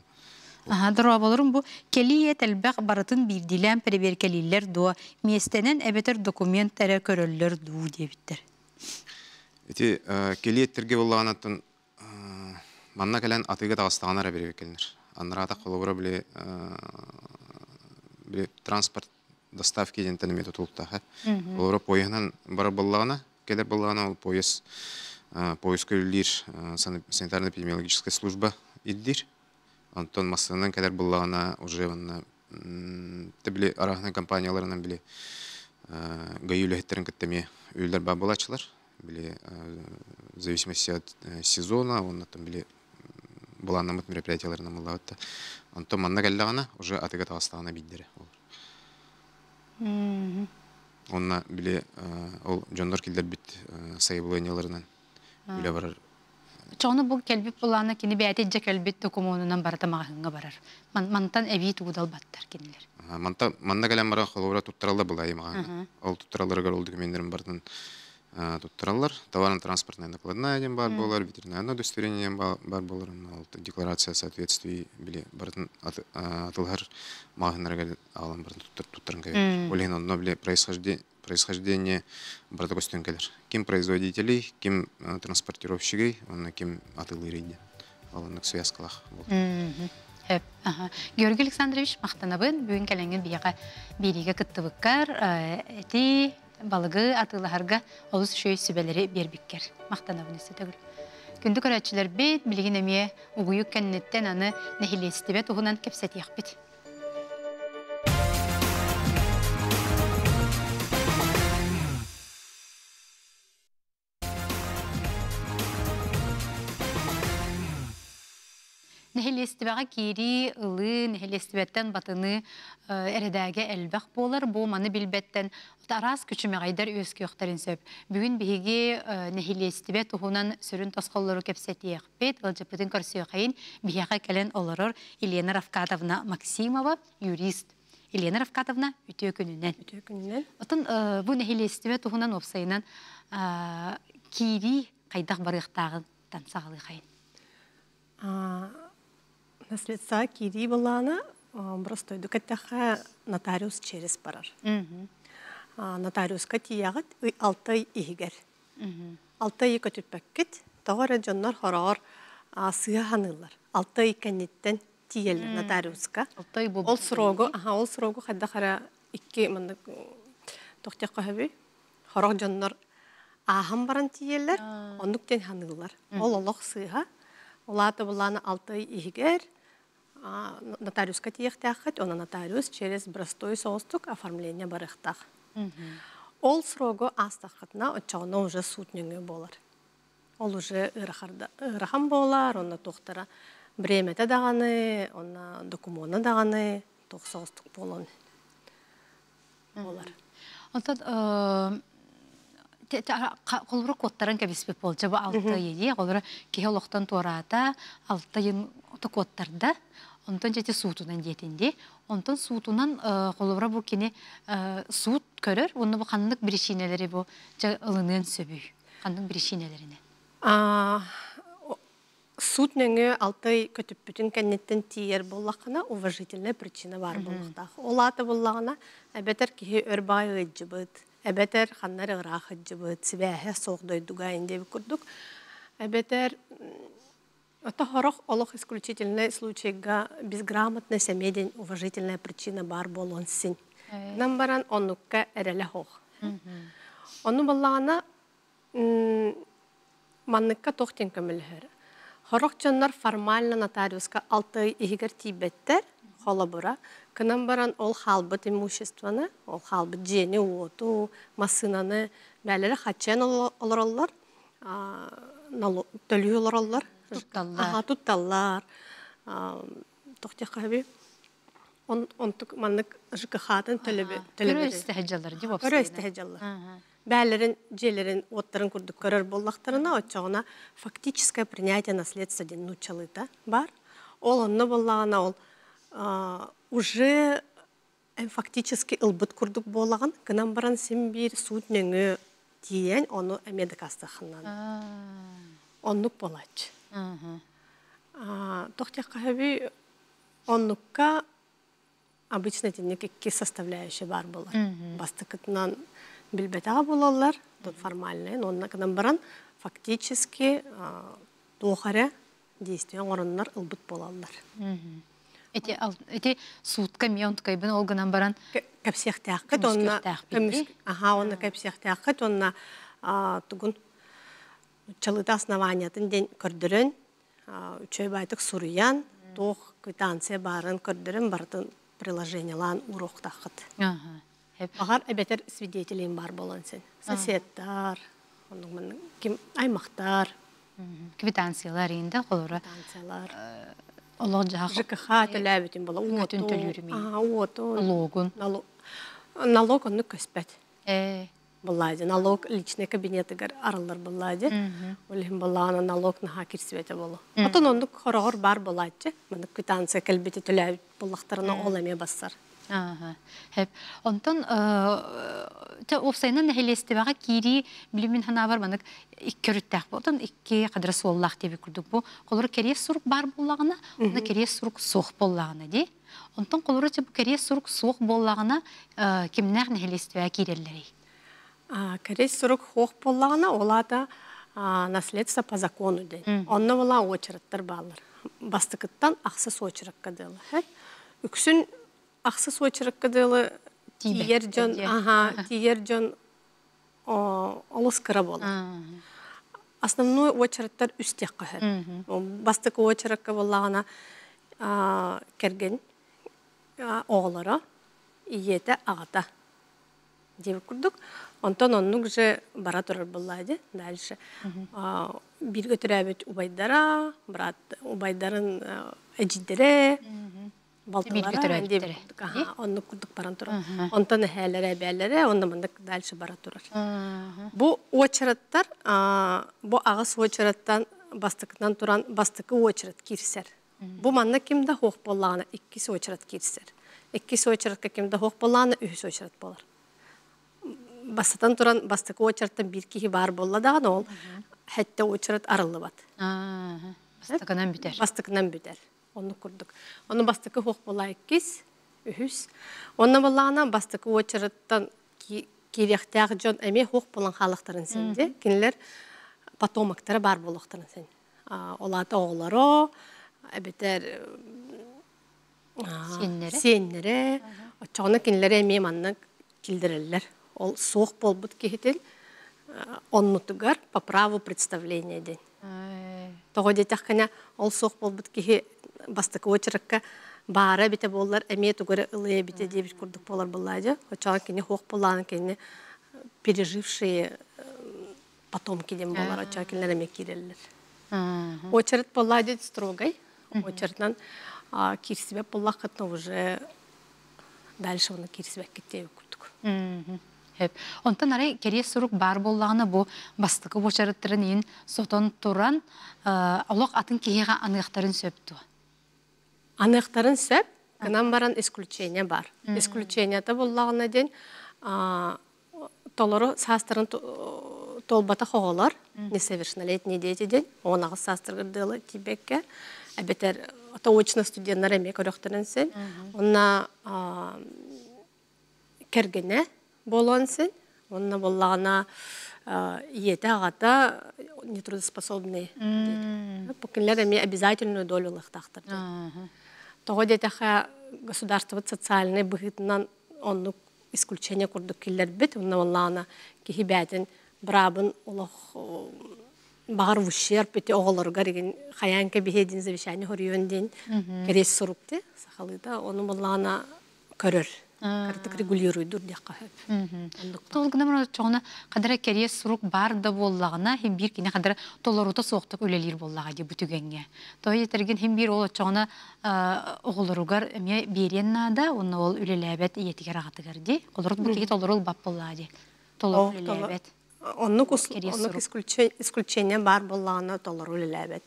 Аха, дорооболорум бу кэлии эт элбэх барытын биирдиилээн бэрэбиэркэлииллэр дуо, миэстэнэн эбэтэр документ эрэ көрөллөр дуу диэбиттэр. Ити кэлии эттэргэ буллаҕынаттан манна кэлэн атыыга таҕыстаҕына эрэ бэрэбиэркэлэнэр. Аннараата холобура били били транспорт доставки диэнтэн эмиэ тутулуктаах. Олоро поеһынан барар буоллаҕына, кэлэр буоллаҕына ол поезд поезка үлэлиир санитарно-эпидемиологическая служба ирдиир. Онтон массыынанан кэлэр буоллаҕына уже манна били арааһынай компанияларынан били ГАИ үлэһиттэрин кытта эмиэ үлэлэр баар буолааччылар. Били в зависимости от сезона уонна там били былааннаммыт мероприятияларынан буоллаҕыт да. Онтон манна кэллэҕинэ уже атыга таҕыстаҕына биирдэрэ ол. Онно били ол дьоннор киллэрбит сайабылыанньаларынан үлэ барар. Чону бу кэлбит былаана кини бэйэтэ дьэ кэлбит докумуонунан барыта маҕаһыыҥҥа барар. Мантан эбии тугу далбаттар кинилэр. Манта манна кэлэн баран холобура туттараллар былайы маҕаһыыҥҥа. Ол туттаралларыгар ол документарын барытын туттараллар. Товарно-транспортная накладная диэн баар буолар, ветеринарное удостоверение диэн баар буолар, ол декларация соответствий били барытын атылыһар маҕаһыыннарыгар аҕалан барытын туттаран кэлэр. Ол иһин онно били происхождение барыта көстөн кэлэр. Ким производителей, ким транспортировщигый, онно ким атылыырый диэн. Ол оннук связкалаах буолар. Георгий Александрович, махтанабын. Бүгүн кэлэҥҥин биһиэхэ биэриигэ кыттыбыккар эти Балыгы атыылаһарга олус үчүгэй сүбэлэри биэрбиккэр махтанабын өссө төгүл. Күндү көрөөччүлэрбит, билигин эмиэ угуйук кэнниттэн аны нэһилиэстибэ туһунан кэпсэтиэхпит. Нэһилиэстибэҕэ киирии, ылыы, нэһилиэстибэттэн батыныы эрэдээгэ элбэх буолар. Бу маны билбэттэн араас күчүмэҕэйдэр үөскүөхтэрин сөп. Бүгүн биһиги нэһилиэстибэ туһунан сүрүн тосхоллору кэпсэтиэхпит, ыалдьыппытын көрсүөхэйин. Биһиэхэ кэлэн олорор Елена Равкатовна Максимова, юрист. Елена Равкатовна, үтүө күнүнэн. Үтүө күнүнэн. Отон бу нэһилиэстибэ туһунан уопсайынан киирии хайдах барыахтааҕын саҕалыахайын. Наследство киирии былаана простойдук эттэххэ нотариус через барар. Нотариуска тиийэҕит 6 ый иһигэр. 6 ыйы көтүппэккит, тоҕо эрэ дьоннор хороҕор сыыһа саныыллар. 6 ый кэнниттэн тиийэллэр нотариуска. Ол срогу, ол срогу хайдах эрэ икки маннык тохтиахха сөбүй? Хорох дьоннор ааһан баран тиийэллэр, оннук диэн саныыллар. Ол олох сыыһа. Ол аата былаана 6 ый иһигэр нотариуска тиийиэхтээххит, онон нотариус через простой соҕустук оформление барыахтаах. Ол срогу аастаххытына, оччоҕуна уже суут нөҥүө буолар. Ол уже ыарахан буолар, онно туохтара бремэтэ даҕаны, онно докумуона даҕаны туох соҕустук буолуон буолар. Онтон холобура куоттаран кэбиспит буолча бу 6 ыйы холобура киһи олохтон туораата 6 ыйын куоттарда онтон дьэти суутунан диэтин дии онтон суутунан холобура бу кини суут көрөр уонна бу ханнык биричиинэлэри бу ылыныан сөбүй ханнык биричиинэлэринэн Суут нөҥүө 6 ый көтүппүтүн кэнниттэн тиийэр буоллаххына, уважительная причина баар буолуохтаах. Ол аата буоллаҕына, эбэтэр киһи өр баҕайы ыалдьыбыт, эбэтэр ханна эрэ ыраах ыалдьыбыт, сибээһэ суох дойдуга диэбит курдук, эбэтэр ото сорох олох исключительный случайга безграмотный эмиэ диэн уважительная причина баар буолуон син. Гынан баран оннукка эрэлэ суох. Ону буоллаҕына Манныкка туох диэн көмөлөһөр? Сорох дьоннор формально нотариуска 6 ый иһигэр тиийбэттэр, холобура, гынан баран ол хаалбыт имуществоны, ол хаалбыт дьиэни-уоту, массыынаны бээлэрэ хаччыйан олороллор, төлүү олороллор. Тутталлар. Тутталлар. Туох диэххэ сөбүй? Онтук маннык ЖКХ-тын төлөбү Көрө истэ сылдьаллар дии Көрө истэ сылдьаллар. Бээлэрин дьиэлэрин уоттарын курдук көрөр буоллахтарына, оччоҕуна фактическое принятие наследства диэн нууччалыыта бар. Ол онно буоллаҕына ол уже фактически ылбыт курдук буолаҕын, гынан баран син биир суут нөҥүө тиийэн ону эмиэ дакаастыаххын Оннук буолааччы. Туох диэххэ сөбүй, оннукка обычно итинник икки составляющая баар буолар. Бастакытынан билбэтэҕэ буолаллар, тут формальный, онно гынан баран фактически туох эрэ действие оҥороннор ылбыт буолаллар. Ити ити суутка эмиэ онтукайбын ол гынан баран кэпсиэхтээххит онно аха онно кэпсиэхтээххит онно тугун чалыта основаниятын диэн көрдөрөн үчүгэй баайтык суруйан, туох квитанция баарын көрдөрөн барытын приложениелаан уруохтааххыт. Баҕар эбэтэр свидетелиин баар буолан син. Соседтар, оннук ким аймахтар. Квитанциялар инде холоро. Квитанциялар. Олох жаһах. ЖКХ төлөөбүтүн була. Уотун төлүүрүм. Уотун. Налогун. Налог оннук көспөт. Буллаадьы налог личный кабинетыгар арыллар буллаадьы ол иһин буллаҕына налог наһаа кирсибэтэ буолуо отон оннук хороҕор баар буолааччы маннык квитанция кэлбити төлөөбүт буллахтарына ол эмиэ бассар. Хэп. Онтон уопсайынан нэһилиэстибэҕэ киирии билимин ханаабар маннык икки өрүттээх бу. Отон икки хадра суоллаах диэбит курдук бу. Холобура кэриэс сурук баар буоллаҕына, онно кэриэс сурук суох буоллаҕына дии. Онтон холобура бу кэриэс сурук суох буоллаҕына кимнээх нэһилиэстибэҕэ киирэллэрий? Кэриэс сурук суох буоллаҕына, ол аата наследство по закону диэн. Онно була очераттар бааллар. Бастакыттан ахсыс очеракка дылы. Үксүн ахсыс очеракка дылы тиийэр дьон, аха, тиийэр дьон Олус кыра буолар. Основной очераттар үс диэххэ сөп. Бастакы очеракка буоллаҕына кэргэн оҕолоро, ийэтэ, аҕата диэбит курдук. Онтон оннук же бара турар буоллаа дии. Дальше бииргэ төрөөбүт убайдара, брат убайдарын эдьиийдэрэ, балтылара диэбит курдук. Оннук курдук баран турар. Онтон эһээлэрэ, эбээлэрэ, онно маннык дальше бара турар. Бу очераттар, бу аҕыс очераттан бастакынан туран бастакы очерат киирсэр. Бу манна ким да суох буоллаҕына иккис очерат киирсэр. Иккис очератка ким да суох буоллаҕына үһүс очерат буолар. Бастатан туран бастакы очераттан биир киһи баар буолла даҕаны ол сэттэ очерат арыллыбат. Бастакынан бүтэр. Бастакынан бүтэр. Оннук курдук. Ону бастакы суох буолла иккис, үһүс. Онно буоллаҕына бастакы очераттан киириэхтээх дьон эмиэ суох буолан хаалыахтарын син дии. Кинилэр потомоктара баар буолуохтарын син. Ол аата оҕолоро, эбэтэр Сиэннэрэ. сиэннэрэ. Оччоҕуна кинилэри эмиэ манна киллэрэллэр. Ол суох буолбут киһитин оннутугар по праву представления диэн. Тоҕо диэтэххинэ, ол суох буолбут киһи бастакы очеракка баара эбитэ буоллар, эмиэ тугу эрэ ылыа эбитэ диэбит курдук буолар буоллаа дьэ. Оччоҕо кини суох буоллаҕына кини пережившие потомки диэн буолар, оччоҕо кинилэр эмиэ киирэллэр. Очередь буоллаа диэн строгай. Очередынан киирсибэт буоллаххытына уже дальше оны киирсибэккит диэбит курдук. Хөп. Онтон арай кэриэс сурук баар буоллаҕына бу бастакы уочараттарын иин сотон туран олох атын киһиэхэ аныахтарын сөп дуо? Аныахтарын сөп, гынан баран исключение бар. Исключениета буоллаҕына диэн толору саастарын туолбатах оҕолор, несовершеннолетние дети диэн, 18 саастарыгар дылы тиийбэккэ, эбэтэр очно студеннар эмиэ көрөхтөрүн син. Онно кэргэнэ буолуон син. Онно буоллаҕына ийэтэ, аҕата нетрудоспособные. Бу кинилэр эмиэ обязательную долю ылыахтаахтар. Тоҕо диэтэххэ, государствобыт социальнай быһыытынан оннук исключение курдук киллэрбит. Онно буоллаҕына киһи бэйэтин быраабын олох баҕар в ущерб ити оҕолоругар игин хайаан кэбиһиэ диэн завещание хоруйуон диэн кэриэс сурук ти сахалыыта ону буоллаҕына көрөр кырдык регулируйдур диэххэ сөп. Ол гынан баран оччоҕуна хадара кэриэс сурук баар да буоллаҕына хим биир кини хадара толорута суохтук үлэлиир буоллаҕа дии бу түгэҥҥэ. Тоҕо диэтэргин хим биир ол оччоҕуна оҕолоругар эмиэ биэриэн наада уонна ол үлэлээбэт ийэтигэр аҕатыгар дии. Олорут бу киһи толору ылбат буоллаҕа дии. Толору үлэлээбэт. Оннук оннук исключение баар буоллаҕына толору үлэлээбэт.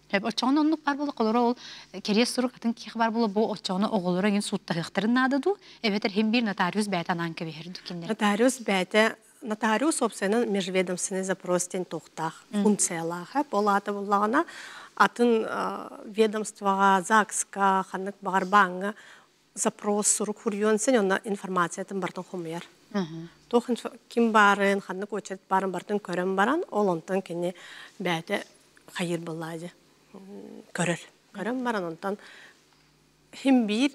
Оччоҕуна оннук баар буолла холоро ол кэриэс сурук атын киһи баар буолла бу оччоҕуна оҕолоро эҥин сууттаһыахтарын наада дуу эбэтэр хим биир нотариус бэйэтэ анаан кэбиһэр дуу кинилэр. Нотариус бэйэтэ нотариус уопсайынан межведомственный запрос диэн туохтаах функциялаах ол аата буоллаҕына атын ведомствоҕа ЗАГСка ханнык баҕар бааҥҥа запрос сурук хуруйуон син онно информациятын барытын хомуйар. Туох ким баарын, ханнык очередь баарын барытын көрөн баран, ол онтон кини бэйэтэ хайыыр буоллаа дии көрөр. Көрөн баран онтон хим биир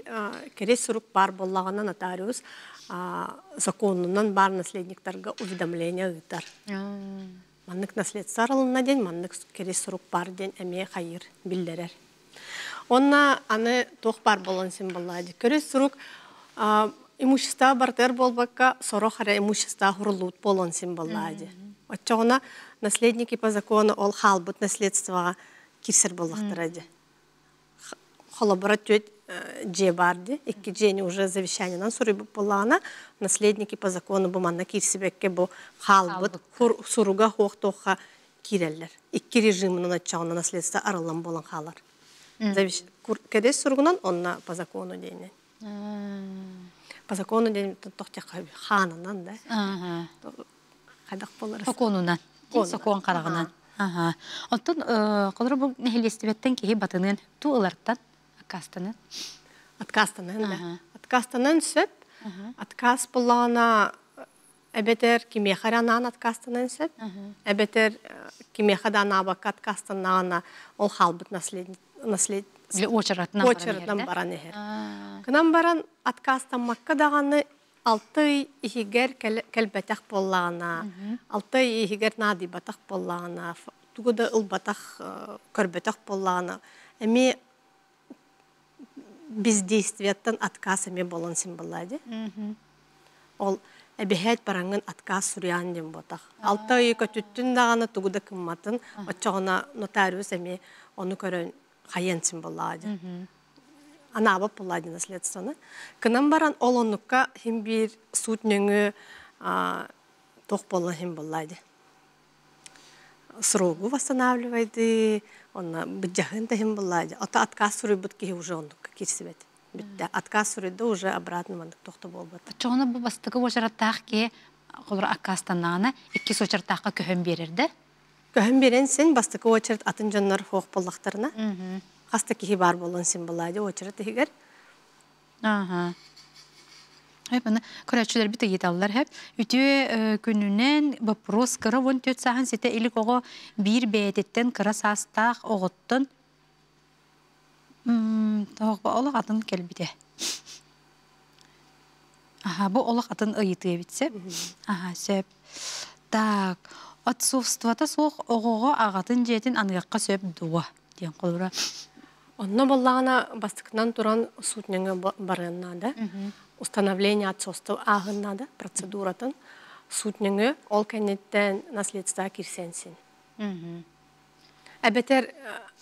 кэриэс сурук баар буоллаҕына нотариус законунан баар наследниктарга уведомление ыытар. Маннык наследство арылынна диэн, маннык кэриэс сурук баар диэн эмиэ хайыыр биллэрэр. Онно аны туох баар буолан син буоллаа дии. Көрүс сурук имущество барытыгар буолбакка, сорох эрэ имущество хуруллубут буолуон син буоллаа дии. Оччоҕуна наследники по закону ол хаалбыт наследствоҕа киирсэр буоллахтара дии. Холобура түөрт дьиэ баар дии. Икки дьиэни уже завещаниенан суруйбут буоллаҕына, наследники по закону бу манна киирсибэккэ бу хаалбыт суруга суох-туохха киирэллэр. Икки режимынан оччоҕуна наследство арыллан буолан хаалар. Кэдэс суругунан онно по закону диэнинэн. По закону диэн тохтехха хаанынан да. Хайдах буолар? Сокуонунан. Сокуон хараҕынан. Оттон холобур бу нэһилиэстибэттэн киһи батыныан туу ылартан аккаастанан. Откастанан да. Откастанан сөп. Отказ буллаҕына эбэтэр кимиэхэ эрэ анаан откастанан сөп, эбэтэр кимиэхэ да анаабакка откастаннаҕына ол хаалбыт наслед наслед уочаратынан баран иһэр. Гынан баран откастаммакка даҕаны 6 ый иһигэр кэлбэтэх буоллаҕына, 6 ый иһигэр наадыйбатах буоллаҕына, тугу да ылбатах, көрбөтөх буоллаҕына, эмиэ бездействияттан отказ эмиэ буолан син буоллаа дии. Ол эбэһээт бараҥҥын отказ суруйаан диэн буотах. 6 ыйы көтүттүн даҕаны тугу да кымматын, оччоҕуна нотариус эмиэ ону көрөн хайыан син буоллаҕа дии. Анаабат буоллаа дии наследствоны. Кынан баран ол оннукка хин биир суут нөҥүө туох буолла хин буоллаа дии. Срогу восстанавливайды, онно быдьаһын да иһин буоллаа дии. Ото отказ суруйбут киһи уже оннукка киирсибэт. Бүттэ. Отказ суруйда уже обратно маннык тохто буолбат. Оччоҕуна бу бастакы уочараттаах киһи холобура аккаастаннаҕына иккис уочараттаахха көһөн биэрэр да? Көһөн биэрэн син бастакы очередь атын дьоннор суох буоллахтарына хас да киһи баар буолан син буоллаа дии очередь иһигэр. Ааха. Маны көрөөччүлэрбит ыйыталлар һэп. Үтүө күнүнэн боппуруос кыра 14 сааһын ситэ илик оҕо биир бэйэтиттэн кыра саастаах оҕоттон олох атын кэлбитэ. Аха, бу олох атын ыйытыы эбит сөп. Аха, сөп. Так, отцовствота суох оҕоҕо аҕатын дьиэтин аныахха сөп дуо? Диэн холобура. Онно буоллаҕына бастакынан туран суут нөҥүө барыан наада. Установление отцовства ааһын наада процедуратын. Суут нөҥүө ол кэнниттэн наследство киирсэн син. Эбэтэр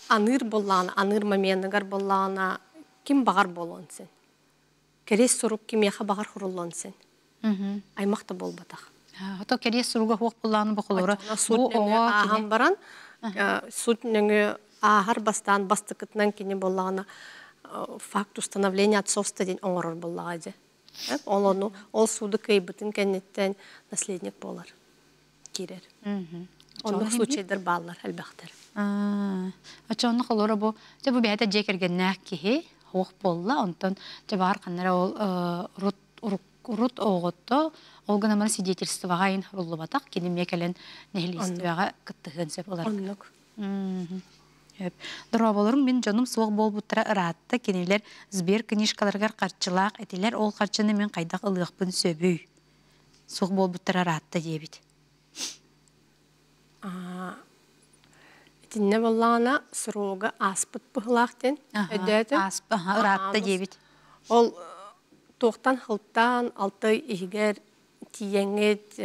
аныыр буоллаҕына, аныыр моменыгар буоллаҕына ким баҕар буолуон син. Кэриэс сурук кимиэхэ баҕар хуруллуон син. Аймах да буолбатах. Ото кэриэс суруга хуох буллааны бохолоро. Суут нөҥүө ааһан баран, суут нөҥүө ааһар бастаан бастакытынан кини буоллаҕына факт установления отцовства диэн оҥорор буоллаҕа дьэ. Ол ону ол сууду кыайбытын кэнниттэн наследник буолар киирэр. Оннук случайдар бааллар элбэхтэр. Оччоҕуна холоро бу дьэ бу бэйэтэ дьиэ кэргэннээх киһи хуох буолла онтон дьэ баар ханнара ол урут урут оҕото ол гынан баран свидетельствоҕа айын суруллубатах кини эмиэ кэлэн нэһилиэстибэҕэ кыттыһыан сөп ылар. Оннук. Дорооболорум мин дьонум суох буолбуттара ыраатта кинилэр сбер книжкаларыгар харчылаах этилэр ол харчыны мин хайдах ылыахпын сөбүй суох буолбуттара ыраатта диэбит. Итиннэ буоллаҕына срога ааспыт быһыылаах диэн өйдөөтүм. Ыраатта диэбит. Ол туохтан хылтаан 6 ый иһигэр тиийэҥҥит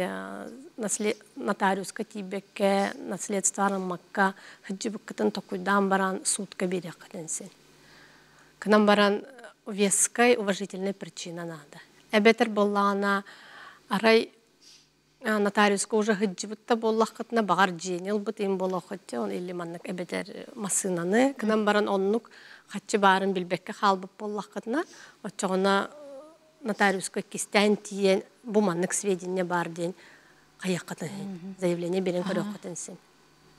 нотариуска тиийбэккэ наследство арыммакка сылдьыбыккытын токуйдаан баран суутка биэриэххитин син. Кынан баран вескай уважительная причина наада. Эбэтэр буоллаҕына арай нотариуска уже сылдьыбыт да буоллаххытына баҕар дьиэни ылбыт им буолуоххут он или маннык эбэтэр массыынаны кынан баран оннук хаччы баарын билбэккэ хаалбыт буоллаххытына оччоҕуна нотариуска кистээн тиийэн бу маннык сведения баар диэн хайыаххытын заявление берен көрүөххүтүн син.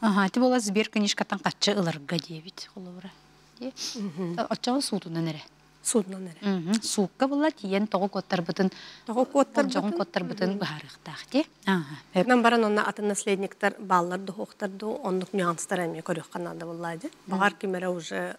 Аха, ити буола сбер книжкаттан хаччы ыларга диэбит холобура. Оччоҕо суутунан эрэ. Суутунан эрэ. Суукка була тиийэн тоҕо куоттарбытын тоҕо куоттарбытын дьоҕун куоттарбытын быһаарыахтаах дии. Нам баран онно атын наследниктар бааллар духуохтар дуу оннук нюанстар эмиэ көрүөххэ наада буоллаа дии. Баҕар ким эрэ уже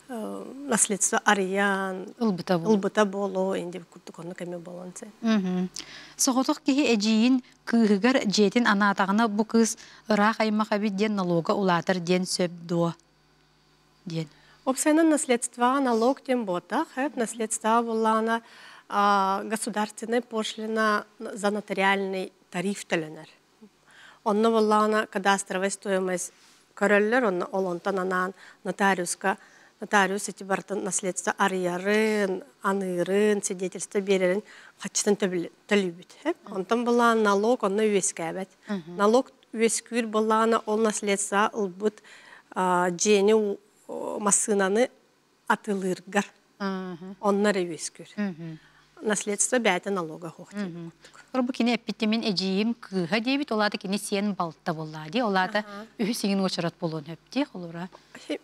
наследство арыйан ылбыта буолуо. Ылбыта буолуо инди курдук оннук эмиэ буолуон сөп. Соҕотох киһи эдьиийин кыыһыгар дьиэтин анаатаҕына бу кыыс ыраах аймах эбит диэн налога улаатар диэн сөп дуо диэн. Уопсайынан наследствоҕа налог диэн буотах, наследствоҕа буоллаҕына государственная пошлина за нотариальный тариф төлөнөр. Онно буоллаҕына кадастровая стоимость көрөллөр, онно ол онтон анаан нотариуска нотариус ити барытын наследство арыйарын, аныырын, свидетельство биэрэрин хаччытын төлүүбүт. Онтон буоллаҕына налог онно үөскээбэт. Налог үөскүүр буоллаҕына ол наследство ылбыт дьиэни массыынаны атылыыргар онно эрэ үөскүүр. Наследство бэйэтэ налога суох диэн курдук. Бу кини эппитти мин эдьиийим кыыһа диэбит, ол аата кини сиэн балта буоллаа дии, ол аата үһүс иҥин уочарат буолуон сөп дии, холура.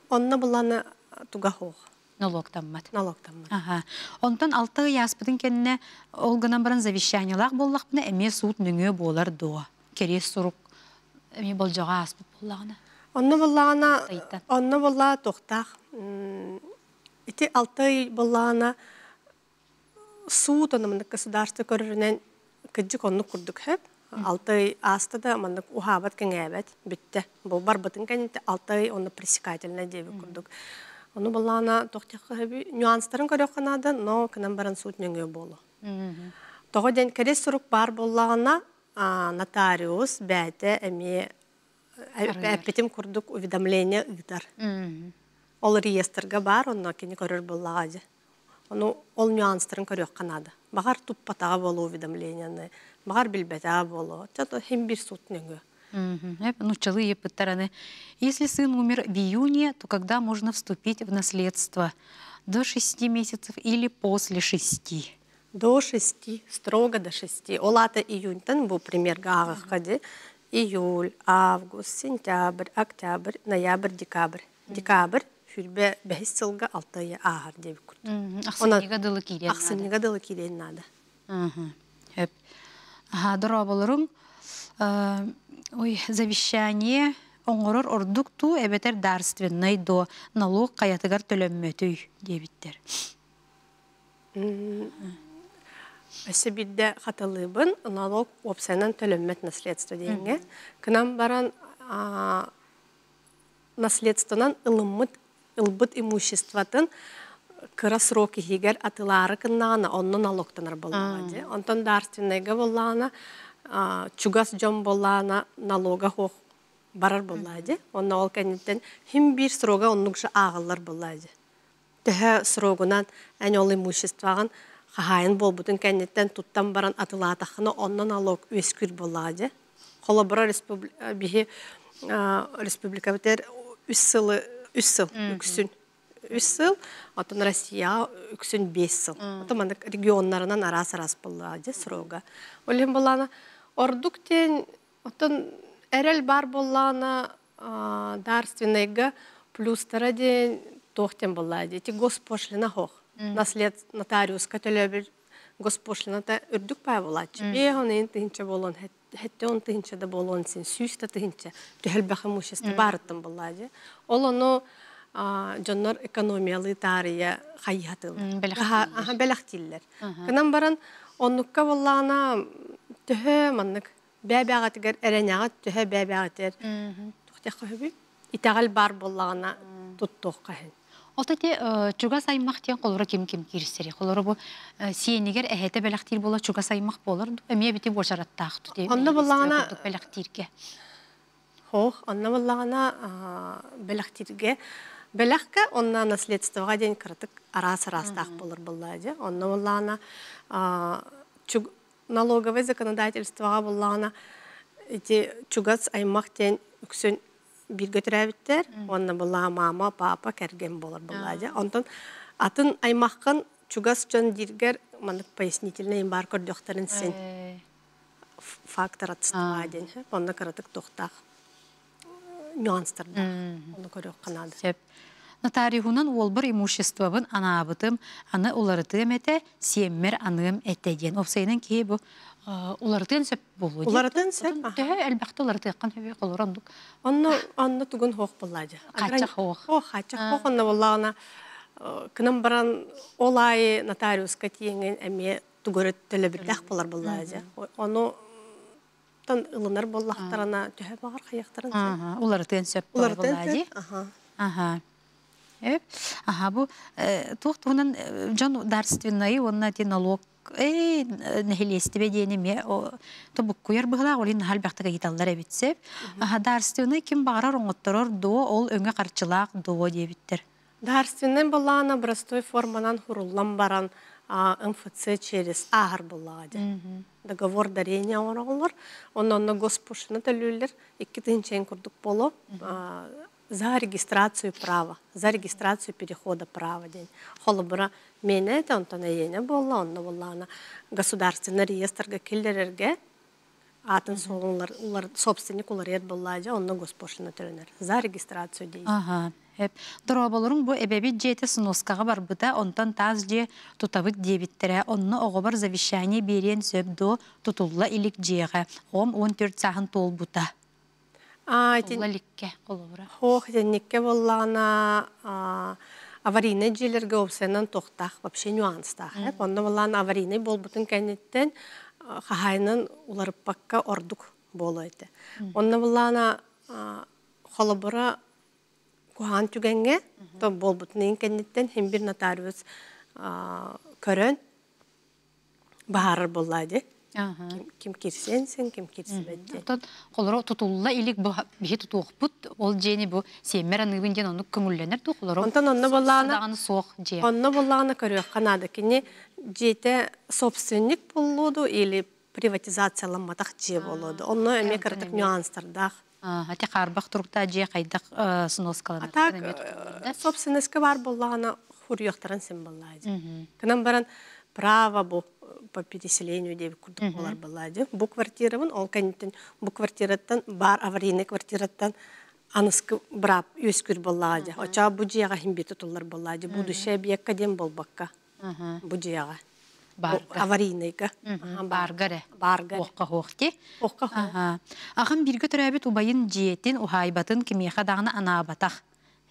Онно булланы туга суох. Налогтаммат. Налогтаммат. Аха. Онтон 6 ый ааспытын кэннэ ол гынан баран завещаниелаах буоллахпына эмиэ суут нөҥүө буолар дуо? Кэриэс сурук эмиэ болдьоҕо ааспыт буоллаҕына. Онно буоллаҕына онно буоллаҕа туохтаах ити 6 ый буоллаҕына Суут онно маннык государство көрөрүнэн кыдьык оннук курдук сөп. 6 ый ааста да маннык уһаабат кэҥээбэт бүттэ. Бу барбытын кэнниттэн 6 ый онно пресекательнай диэбит курдук. Ону балаана туох диэххэ сөбүй нюанстарын көрүөххэ наада, но кынан баран суут нөҥүө буолуо. Тоҕо диэн кэриэс сурук баар буоллаҕына нотариус бэйэтэ эмиэ эппитим курдук уведомление ыытар. Ол реестрга баар, онно кини көрөр буоллаҕа дьэ. Ону ол нюанстарын көрүөххэ наада. Баҕар туппатаҕа буолуо уведомлениены, баҕар билбэтэҕэ буолуо. Чато хим бир суут нөҥүө. Нуччалыы ыйыппыттар Если сын умер в июне, то когда можно вступить в наследство? До 6 месяцев или после 6? До 6, строго до 6. Ол аата июньтан бу примерга ааҕыахха дии. Июль, август, сентябрь, октябрь, ноябрь, декабрь. Декабрь сүүрбэ бэһис сылга 6 ыйы ааһар диэбит курдук. Ахсынньыга дылы киириэн наада. Ахсынньыга дылы киириэн наада. Хөп. Аха, дорооболоруҥ. Ой, завещание оҥорор ордук дуу эбэтэр дарственнай доо налог хайатыгар төлөммөтүй диэбиттэр. Өссө биирдэ хатылыыбын, налог уопсайынан төлөммөт наследство диэҥҥэ. Кынан баран наследствонан ылыммыт ылбыт имуществотын кыра срок иһигэр атылаары гыннаҕына онно налогтанар буоллаҕа дии. Онтон дарственнайга буоллаҕына чугас дьон буоллаҕына налога суох барар буоллаҕа дии. Онно ол кэнниттэн хим биир срога оннук же ааҕыллар буоллаҕа дии. Төһө срогунан эн ол имуществоҕын хаһаайын буолбутун кэнниттэн туттан баран атылаатаххына онно налог үөскүүр буоллаҕа дии. Холобура биһи республикабытыгар үс сылы үс сыл үксүн үс сыл, оттон Россияҕа үксүн 5 сыл. Оттон маннык регионнарынан араас-араас буоллаҕа дии срога. Ол иһин буоллаҕына ордук диэн оттон эрэл баар буоллаҕына дарственныйга плюстара диэн туох диэн буоллаҕа дии ити госпошлина суох. Наслед нотариуска төлөбүр госпошлината үрдүк паа буолааччы. 50 тыһыынча буолуон 70 тыһыынча да буолуон син 100 да тыһыынча төһөлбөх имущество баарыттан буоллаа дии. Ол ону дьоннор экономиялыы таарыйа хайыһатыллар. Бэлэхтииллэр. Кынан баран оннукка буоллаҕына төһө маннык бэбэҕэтигэр эрэнэҕит төһө бэбэҕитигэр туох диэххэ итэҕэл баар буоллаҕына туттуохха иһин. Ол ити чугас аймах диэн холоро ким-ким киирсери. Холоро бу сиэнигэр эһэтэ бэлэхтиир буола чугас аймах буолар эмиэ бити буочараттаах ту Онно буллаҕына бэлэхтиирге. Хоох, онно буллаҕына бэлэхтиирге бэлэхкэ онно наследствоҕа диэн кыратык араас-араастаах буолар буоллаа дии. Онно буллаҕына налоговый законодательствоҕа буллаҕына ити чугас аймах диэн үксүн бииргэ төрөөбүттэр уонна буллаҕа мама, папа, кэргэн буолар буоллаа дии. Онтон атын аймаххын чугас дьон дииргэр маннык пояснительный баар көрдөхтөрүн син фактор родства диэн онно кыратык туохтаах нюанстардаах ону көрүөххэ наада. Сөп. Нотариуһунан уолбар имуществобын анаабытым, аны уларытыам этэ, сиэммэр аныам этэ диэн. Опсайынан киһи бу уларытыан сөп буолуо. Уларытыан сөп. Төһө элбэхтэ уларытыаххан сөбүй холорон Онно онно тугун хоох буоллаа дьэ. Хааччах хоох. Хоох хааччах хоох онно буоллаҕына кынан баран ол аайы нотариуска тиийэн эмиэ тугу төлөбүрдээх буолар буоллаа дьэ. Ону тон ылынар буоллахтарына төһө баҕар хайахтарын сөп. Уларытыан сөп буоллаа дии. Аха. Аха бу туох туһунан дьон дарственнайы уонна ти налог нэһилиэстибэ диэни эмиэ тобуккуйар быһылаах олин наһаа элбэхтик ыйыталлар эбит сөп. Аха дарственный ким баҕарар оҥотторор дуо ол өҥө харчылаах дуо диэбиттэр. Дарственный буоллаҕына простой форманан хуруллан баран МФЦ через ааһар буоллаҕа дии. Договор дарения оҥороҕуллар. Онно онно госпошлина төлүүллэр 2 тыһыынча курдук боло за регистрацию права, за регистрацию перехода права диэн. Холобура миэнэ этэ, онтон эйиэнэ буолла, онно буоллаҕына государственный реестрга киллэрэргэ атын суолун собственник уларыйар буоллаа дьэ, онно госпошлина төлөнөр. За регистрацию дейт. Ага. Дорооболоруҥ бу эбэбит дьиэтэ сноскаҕа барбыта, онтон таас дьиэ тутабыт диэбиттэрэ, онно оҕобор завещание биэриэн сөп дуо тутулла илик дьиэҕэ. Оҕом 14 сааһын туолбута. Тутулла иликкэ холобура. Хоох итинниккэ буоллаҕына. Аварийнай дьиэлэргэ уопсайынан туохтаах вообще нюанстаах. Онно былаан аварийнай буолбутун кэнниттэн хаһаайынын уларыппакка ордук буолуо этэ. Онно былаана холобура куһаҕан түгэҥҥэ то буолбутун иһин кэнниттэн син бир нотариус көрөн баһаарар буоллаа дии. Ким кирсиэн син, ким кирсибэт диэн. Оттон холоро тутулла илик бу биһи тутуохпут ол дьиэни бу сиэммэр аныыбын диэн оннук көҥүллэнэр дуу холоро Онтон онно буоллаҕына даҕаны суох дьиэ. Онно буоллаҕына көрүөххэ наада. Кини дьиэтэ собственник буолуо дуу или приватизацияламматах дьиэ буолуо дуу. Онно эмиэ кыратык нюанстардаах. Ити хаарбах туруктаах дьиэ хайдах сноскаланар? А так собственностька баар буоллаҕына хуруйуохтарын син буоллаа дии. Кынан баран право бу по переселению диэбит курдук буолар буоллаа дии. Бу квартирабын ол кэнниттэн бу квартираттан баар аварийнай квартираттан аныскы быраап үөскүүр буоллаҕа дии. Оччоҕо бу дьиэҕэ иһин биир тутуллар буоллаа дии. Будущее объекка диэн буолбакка бу дьиэҕэ. Баарга. Аварийнайга. Баарга эрэ. Баарга. Уохха хуох дии. Уохха хуох. Аҕам бииргэ төрөөбүт убайын дьиэтин, уһаайбатын кимиэхэ даҕаны анаабатах.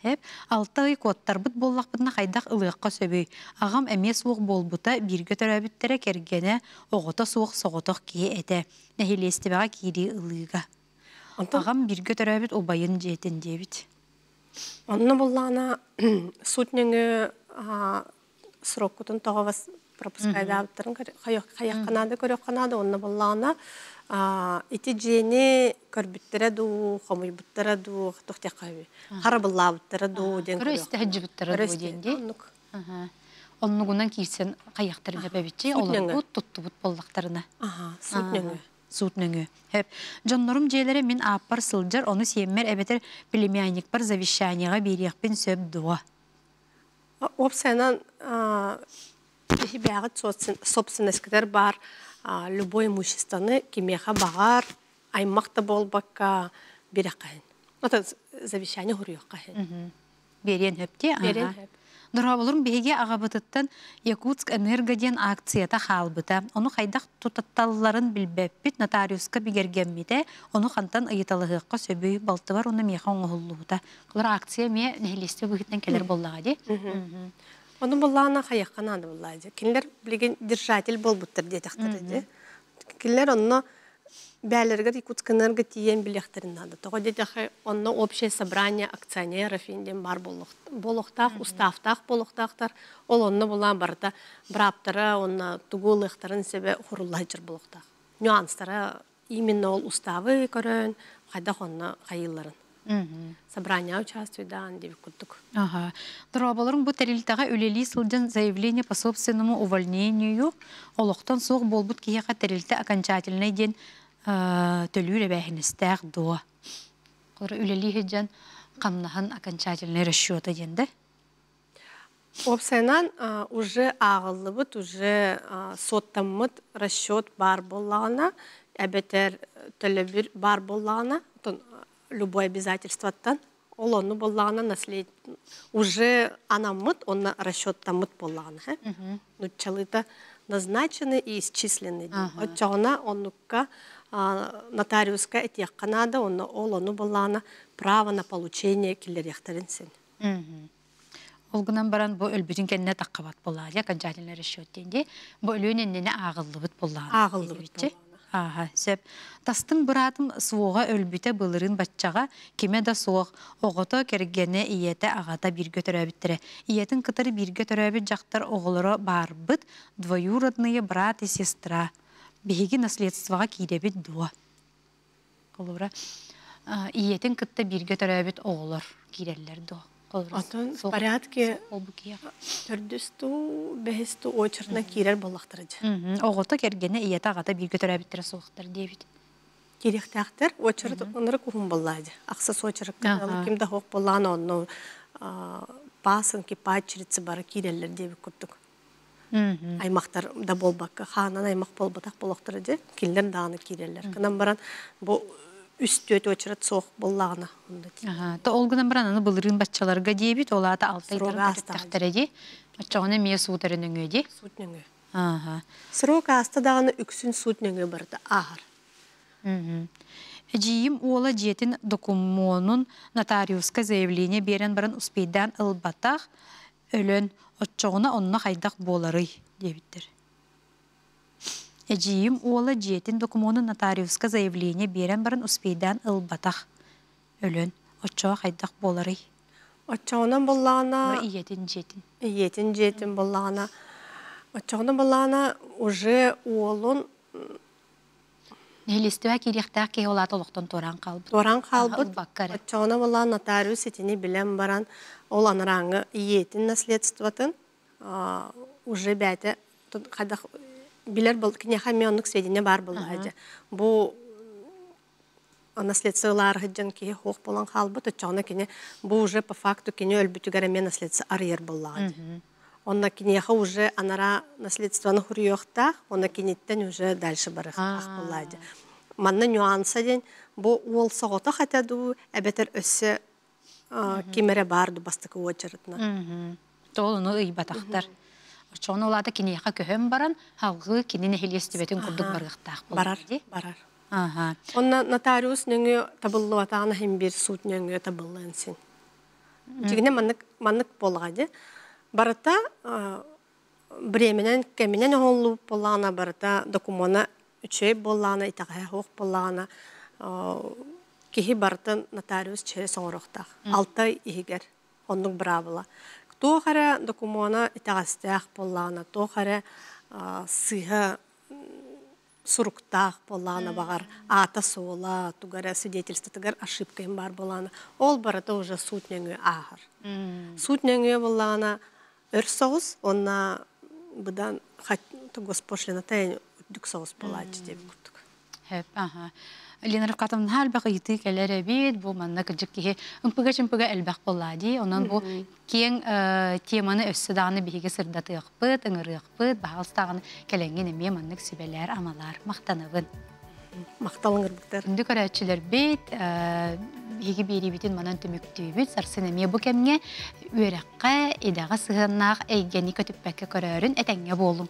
Эп, 6 ый куоттарбыт буоллахпытына хайдах ылыахха сөбүй? Аҕам эмиэ суох буолбута, бииргэ төрөөбүттэрэ кэргэнэ, оҕото суох соҕотох киһи этэ. Нэһилиэстибэҕэ киирии ылыыга. Онтон Аҕам бииргэ төрөөбүт убайын дьиэтин диэбит. Онно буллаҕына суут нөҥүө сроккутун тоҕо пропускайдаабыттарын хайыахха наада көрүөххэ наада онно буоллаҕына ити дьиэни көрбүттэрэ дуу хомуйбуттара дуу туох диэххэ харабыллаабыттара дуу диэн көрө истэ сылдьыбыттара дуу диэн дии оннук оннугунан киирсэн хайыахтарын эбэбиччи олорбут туттубут буоллахтарына суут нөҥүө суут нөҥүө Хэп. Дьоннорум дьиэлэрэ мин ааппар сылдьар, ону сиэммэр эбэтэр племянникпар завещаниеҕа биэриэхпин сөп дуо? Уопсайынан киһи бэйэҕит собственностькытыгар баар любой имуществоны кимиэхэ баҕар аймах да буолбакка биэрэххэ иһин. Это завещание хуруйуохха иһин. Биэриэн сөп дии. Биэриэн сөп. Дорооболорум биһиги аҕабытыттан Якутск энерго диэн акцията хаалбыта. Ону хайдах тутатталларын билбэппит, нотариуска бигэргэммитэ, ону хантан ыйыталаһыахха сөбүй, балтыбар уонна миэхэ оҥоһуллубута. Олор акция эмиэ нэһилиэстибэ быһыытынан кэлэр буоллаҕа дии. Ону буллаҕына хайыахха наада буоллаҕа дии. Кинилэр билигин держатель буолбуттар диэтэхтэрэ дии. Кинилэр онно бээлэригэр Якутскэнерго тиийэн билиэхтэрин наада. Тоҕо диэтэххэ, онно общее собрание акционеров диэн баар буолуохтаах, уставтаах буолуохтаахтар. Ол онно булаан барыта бырааптара уонна тугу ылыахтарын сөбө хурулла сылдьар буолуохтаах. Нюанстара именно ол уставы көрөн, хайдах онно хайыылларын. Собрание участвуйдаан диэбит курдук. Ага. Дорооболоруҥ бу тэрилтэҕэ үлэлии сылдьан заявление по собственному увольнению олохтон суох буолбут киһиэхэ тэрилтэ окончательнай диэн төлүүр эбээһинэстээх дуо? Олор үлэлии сылдьан хамнаһын окончательный расчета диэн да? Уопсайынан уже ааҕыллыбыт, уже суоттаммыт расчет баар буоллаҕына, эбэтэр төлөбүр баар буоллаҕына, любой обязательствоттан ол онну буоллаҕына наслед уже анаммыт уонна расчеттаммыт буоллаҕына нуччалыыта назначены и исчислены диэн оччоҕуна оннукка нотариуска этиэххэ наада уонна ол ону буоллаҕына право на получение киллэриэхтэрин син. Ол гынан баран бу өлбүтүн кэннэ таххабат буоллаҕа окончательный расчет диэн дии. Бу өлүөн иннинэ ааҕыллыбыт буоллаҕына. Ааҕыллыбыт. Ааха, сөп. Тастыҥ быраатым суоҕа өлбүтэ былырыын баччаҕа кимэ да суох, оҕото, кэргэнэ, ийэтэ, аҕата бииргэ төрөөбүттэрэ. Ийэтин кытары бииргэ төрөөбүт дьахтар оҕолоро баарбыт, двоюродные брат и сестра. Биһиги наследствоҕа киирэбит дуо? Холобура, ийэтин кытта бииргэ төрөөбүт оҕолор киирэллэр дуо? Отон в порядке төрдүс туу, бэһис туу очередна киирэр буоллахтара дьэ. Оҕото, кэргэнэ, ийэтэ, аҕата бииргэ төрөөбүттэрэ суохтар диэбит. Киириэхтээхтэр. Очеред оннук уһун буоллаа дьэ. Ахсыс очерекка ким да суох буоллаҕына онно пасынки, падчерицы бары киирэллэр диэбит курдук. Аймахтар да буолбакка, хаанан аймах буолбатах буолуохтара дьэ, кинилэр даҕаны киирэллэр. Кынан баран бу үс-түөрт уочарат суох буоллаҕына онно То ол гынан баран аны былырыын баччаларга диэбит, ол аата 6 ыйтарын көтүттэхтэрэ дии. Оччоҕуна эмиэ суут эрэ нөҥүө дии. Суут нөҥүө. Срок ааста даҕаны үксүн суут нөҥүө барыта ааһар. Эдьиийим уола дьиэтин докумуонун нотариуска заявление биэрэн баран успейдаан ылбатах. Өлөн, оччоҕуна онно хайдах буоларый диэбиттэр. Эдьиийим уола дьиэтин докумуонун нотариуска заявление биэрэн баран успейдаан ылбатах. Өлөн, оччоҕо хайдах буоларый? Оччоҕунан буоллаҕына ийэтин дьиэтин. Ийэтин дьиэтин буоллаҕына, оччоҕуна буоллаҕына уже уолун Нэһилиэстибэ киириэхтээх киһи ол аата олохтон туораан хаалбыт. Туораан хаалбыт. Оччоҕуна буоллаҕына нотариус итини билэн баран ол анарааҥҥы ийэтин наследствотын уже бэйэтэ хайдах билэр бол киниэхэ эмиэ оннук сведения баар буоллаҕа дьэ. Бу наследство ылаары сылдьан киһи суох буолан хаалбыт, оччоҕуна кини бу уже по факту кини өлбүтүгэр эмиэ наследство арыйар буоллаҕа дии. Онно киниэхэ уже анараа наследствоны хуруйуохтаах, онно киниттэн уже дальше барыахтаах буоллаҕа дии. Манна нюанса диэн бу уол соҕотох этэ дуу, эбэтэр өссө ким эрэ баар дуу бастакы уочаратынан. Ол ону ыйбатахтар. Оччоҕуна ол аата киниэхэ көһөн баран, салгыы кини нэһилиэстибэтин курдук барыахтаах Барар, барар. Онно нотариус нөҥүө табыллыбатаҕына иһин биир суут нөҥүө табыллыан син. Дьигинэ маннык маннык буоллаҕа дии. Барыта бременэн кэминэн оҥоһуллубут буоллаҕына барыта докумуона үчүгэй буоллаҕына итэҕэһэ суох буоллаҕына киһи барытын нотариус через оҥоруохтаах. Алта иһигэр оннук быраабыла. Туох эрэ докумуона итэҕэстээх буоллаҕына, туох эрэ сыыһа суруктаах буоллаҕына баҕар аата-суола, туга эрэ свидетельствотыгар ошибка баар буоллаҕына, ол барыта уже суут нөҥүө ааһар. Суут нөҥүө буоллаҕына өр соҕус уонна быдан госпошлината үрдүк соҕус буолааччы диэбит курдук. Хөп, аха. Лена Рафкатовна элбэх ыйытыы кэлэр эбит, бу манна кырдьык киһи ымпыга-чымпыга элбэх буоллаа дии. Онон бу киэҥ теманы өссө даҕаны биһиги сырдатыахпыт, ыҥырыахпыт, баһаалыстаҕаны кэлэҥҥин эмиэ маннык сүбэлээр, амалаар. Махтанабын. Махтал ыҥырбыттар. Күндү көрөөччүлэрбит, биһиги биэриибитин манан түмүктүүбүт. Сарсын эмиэ бу кэмҥэ үөрэххэ, идэҕэ сыһыаннаах эйгэни көтүппэккэ көрөөрүн этэҥҥэ буолуҥ.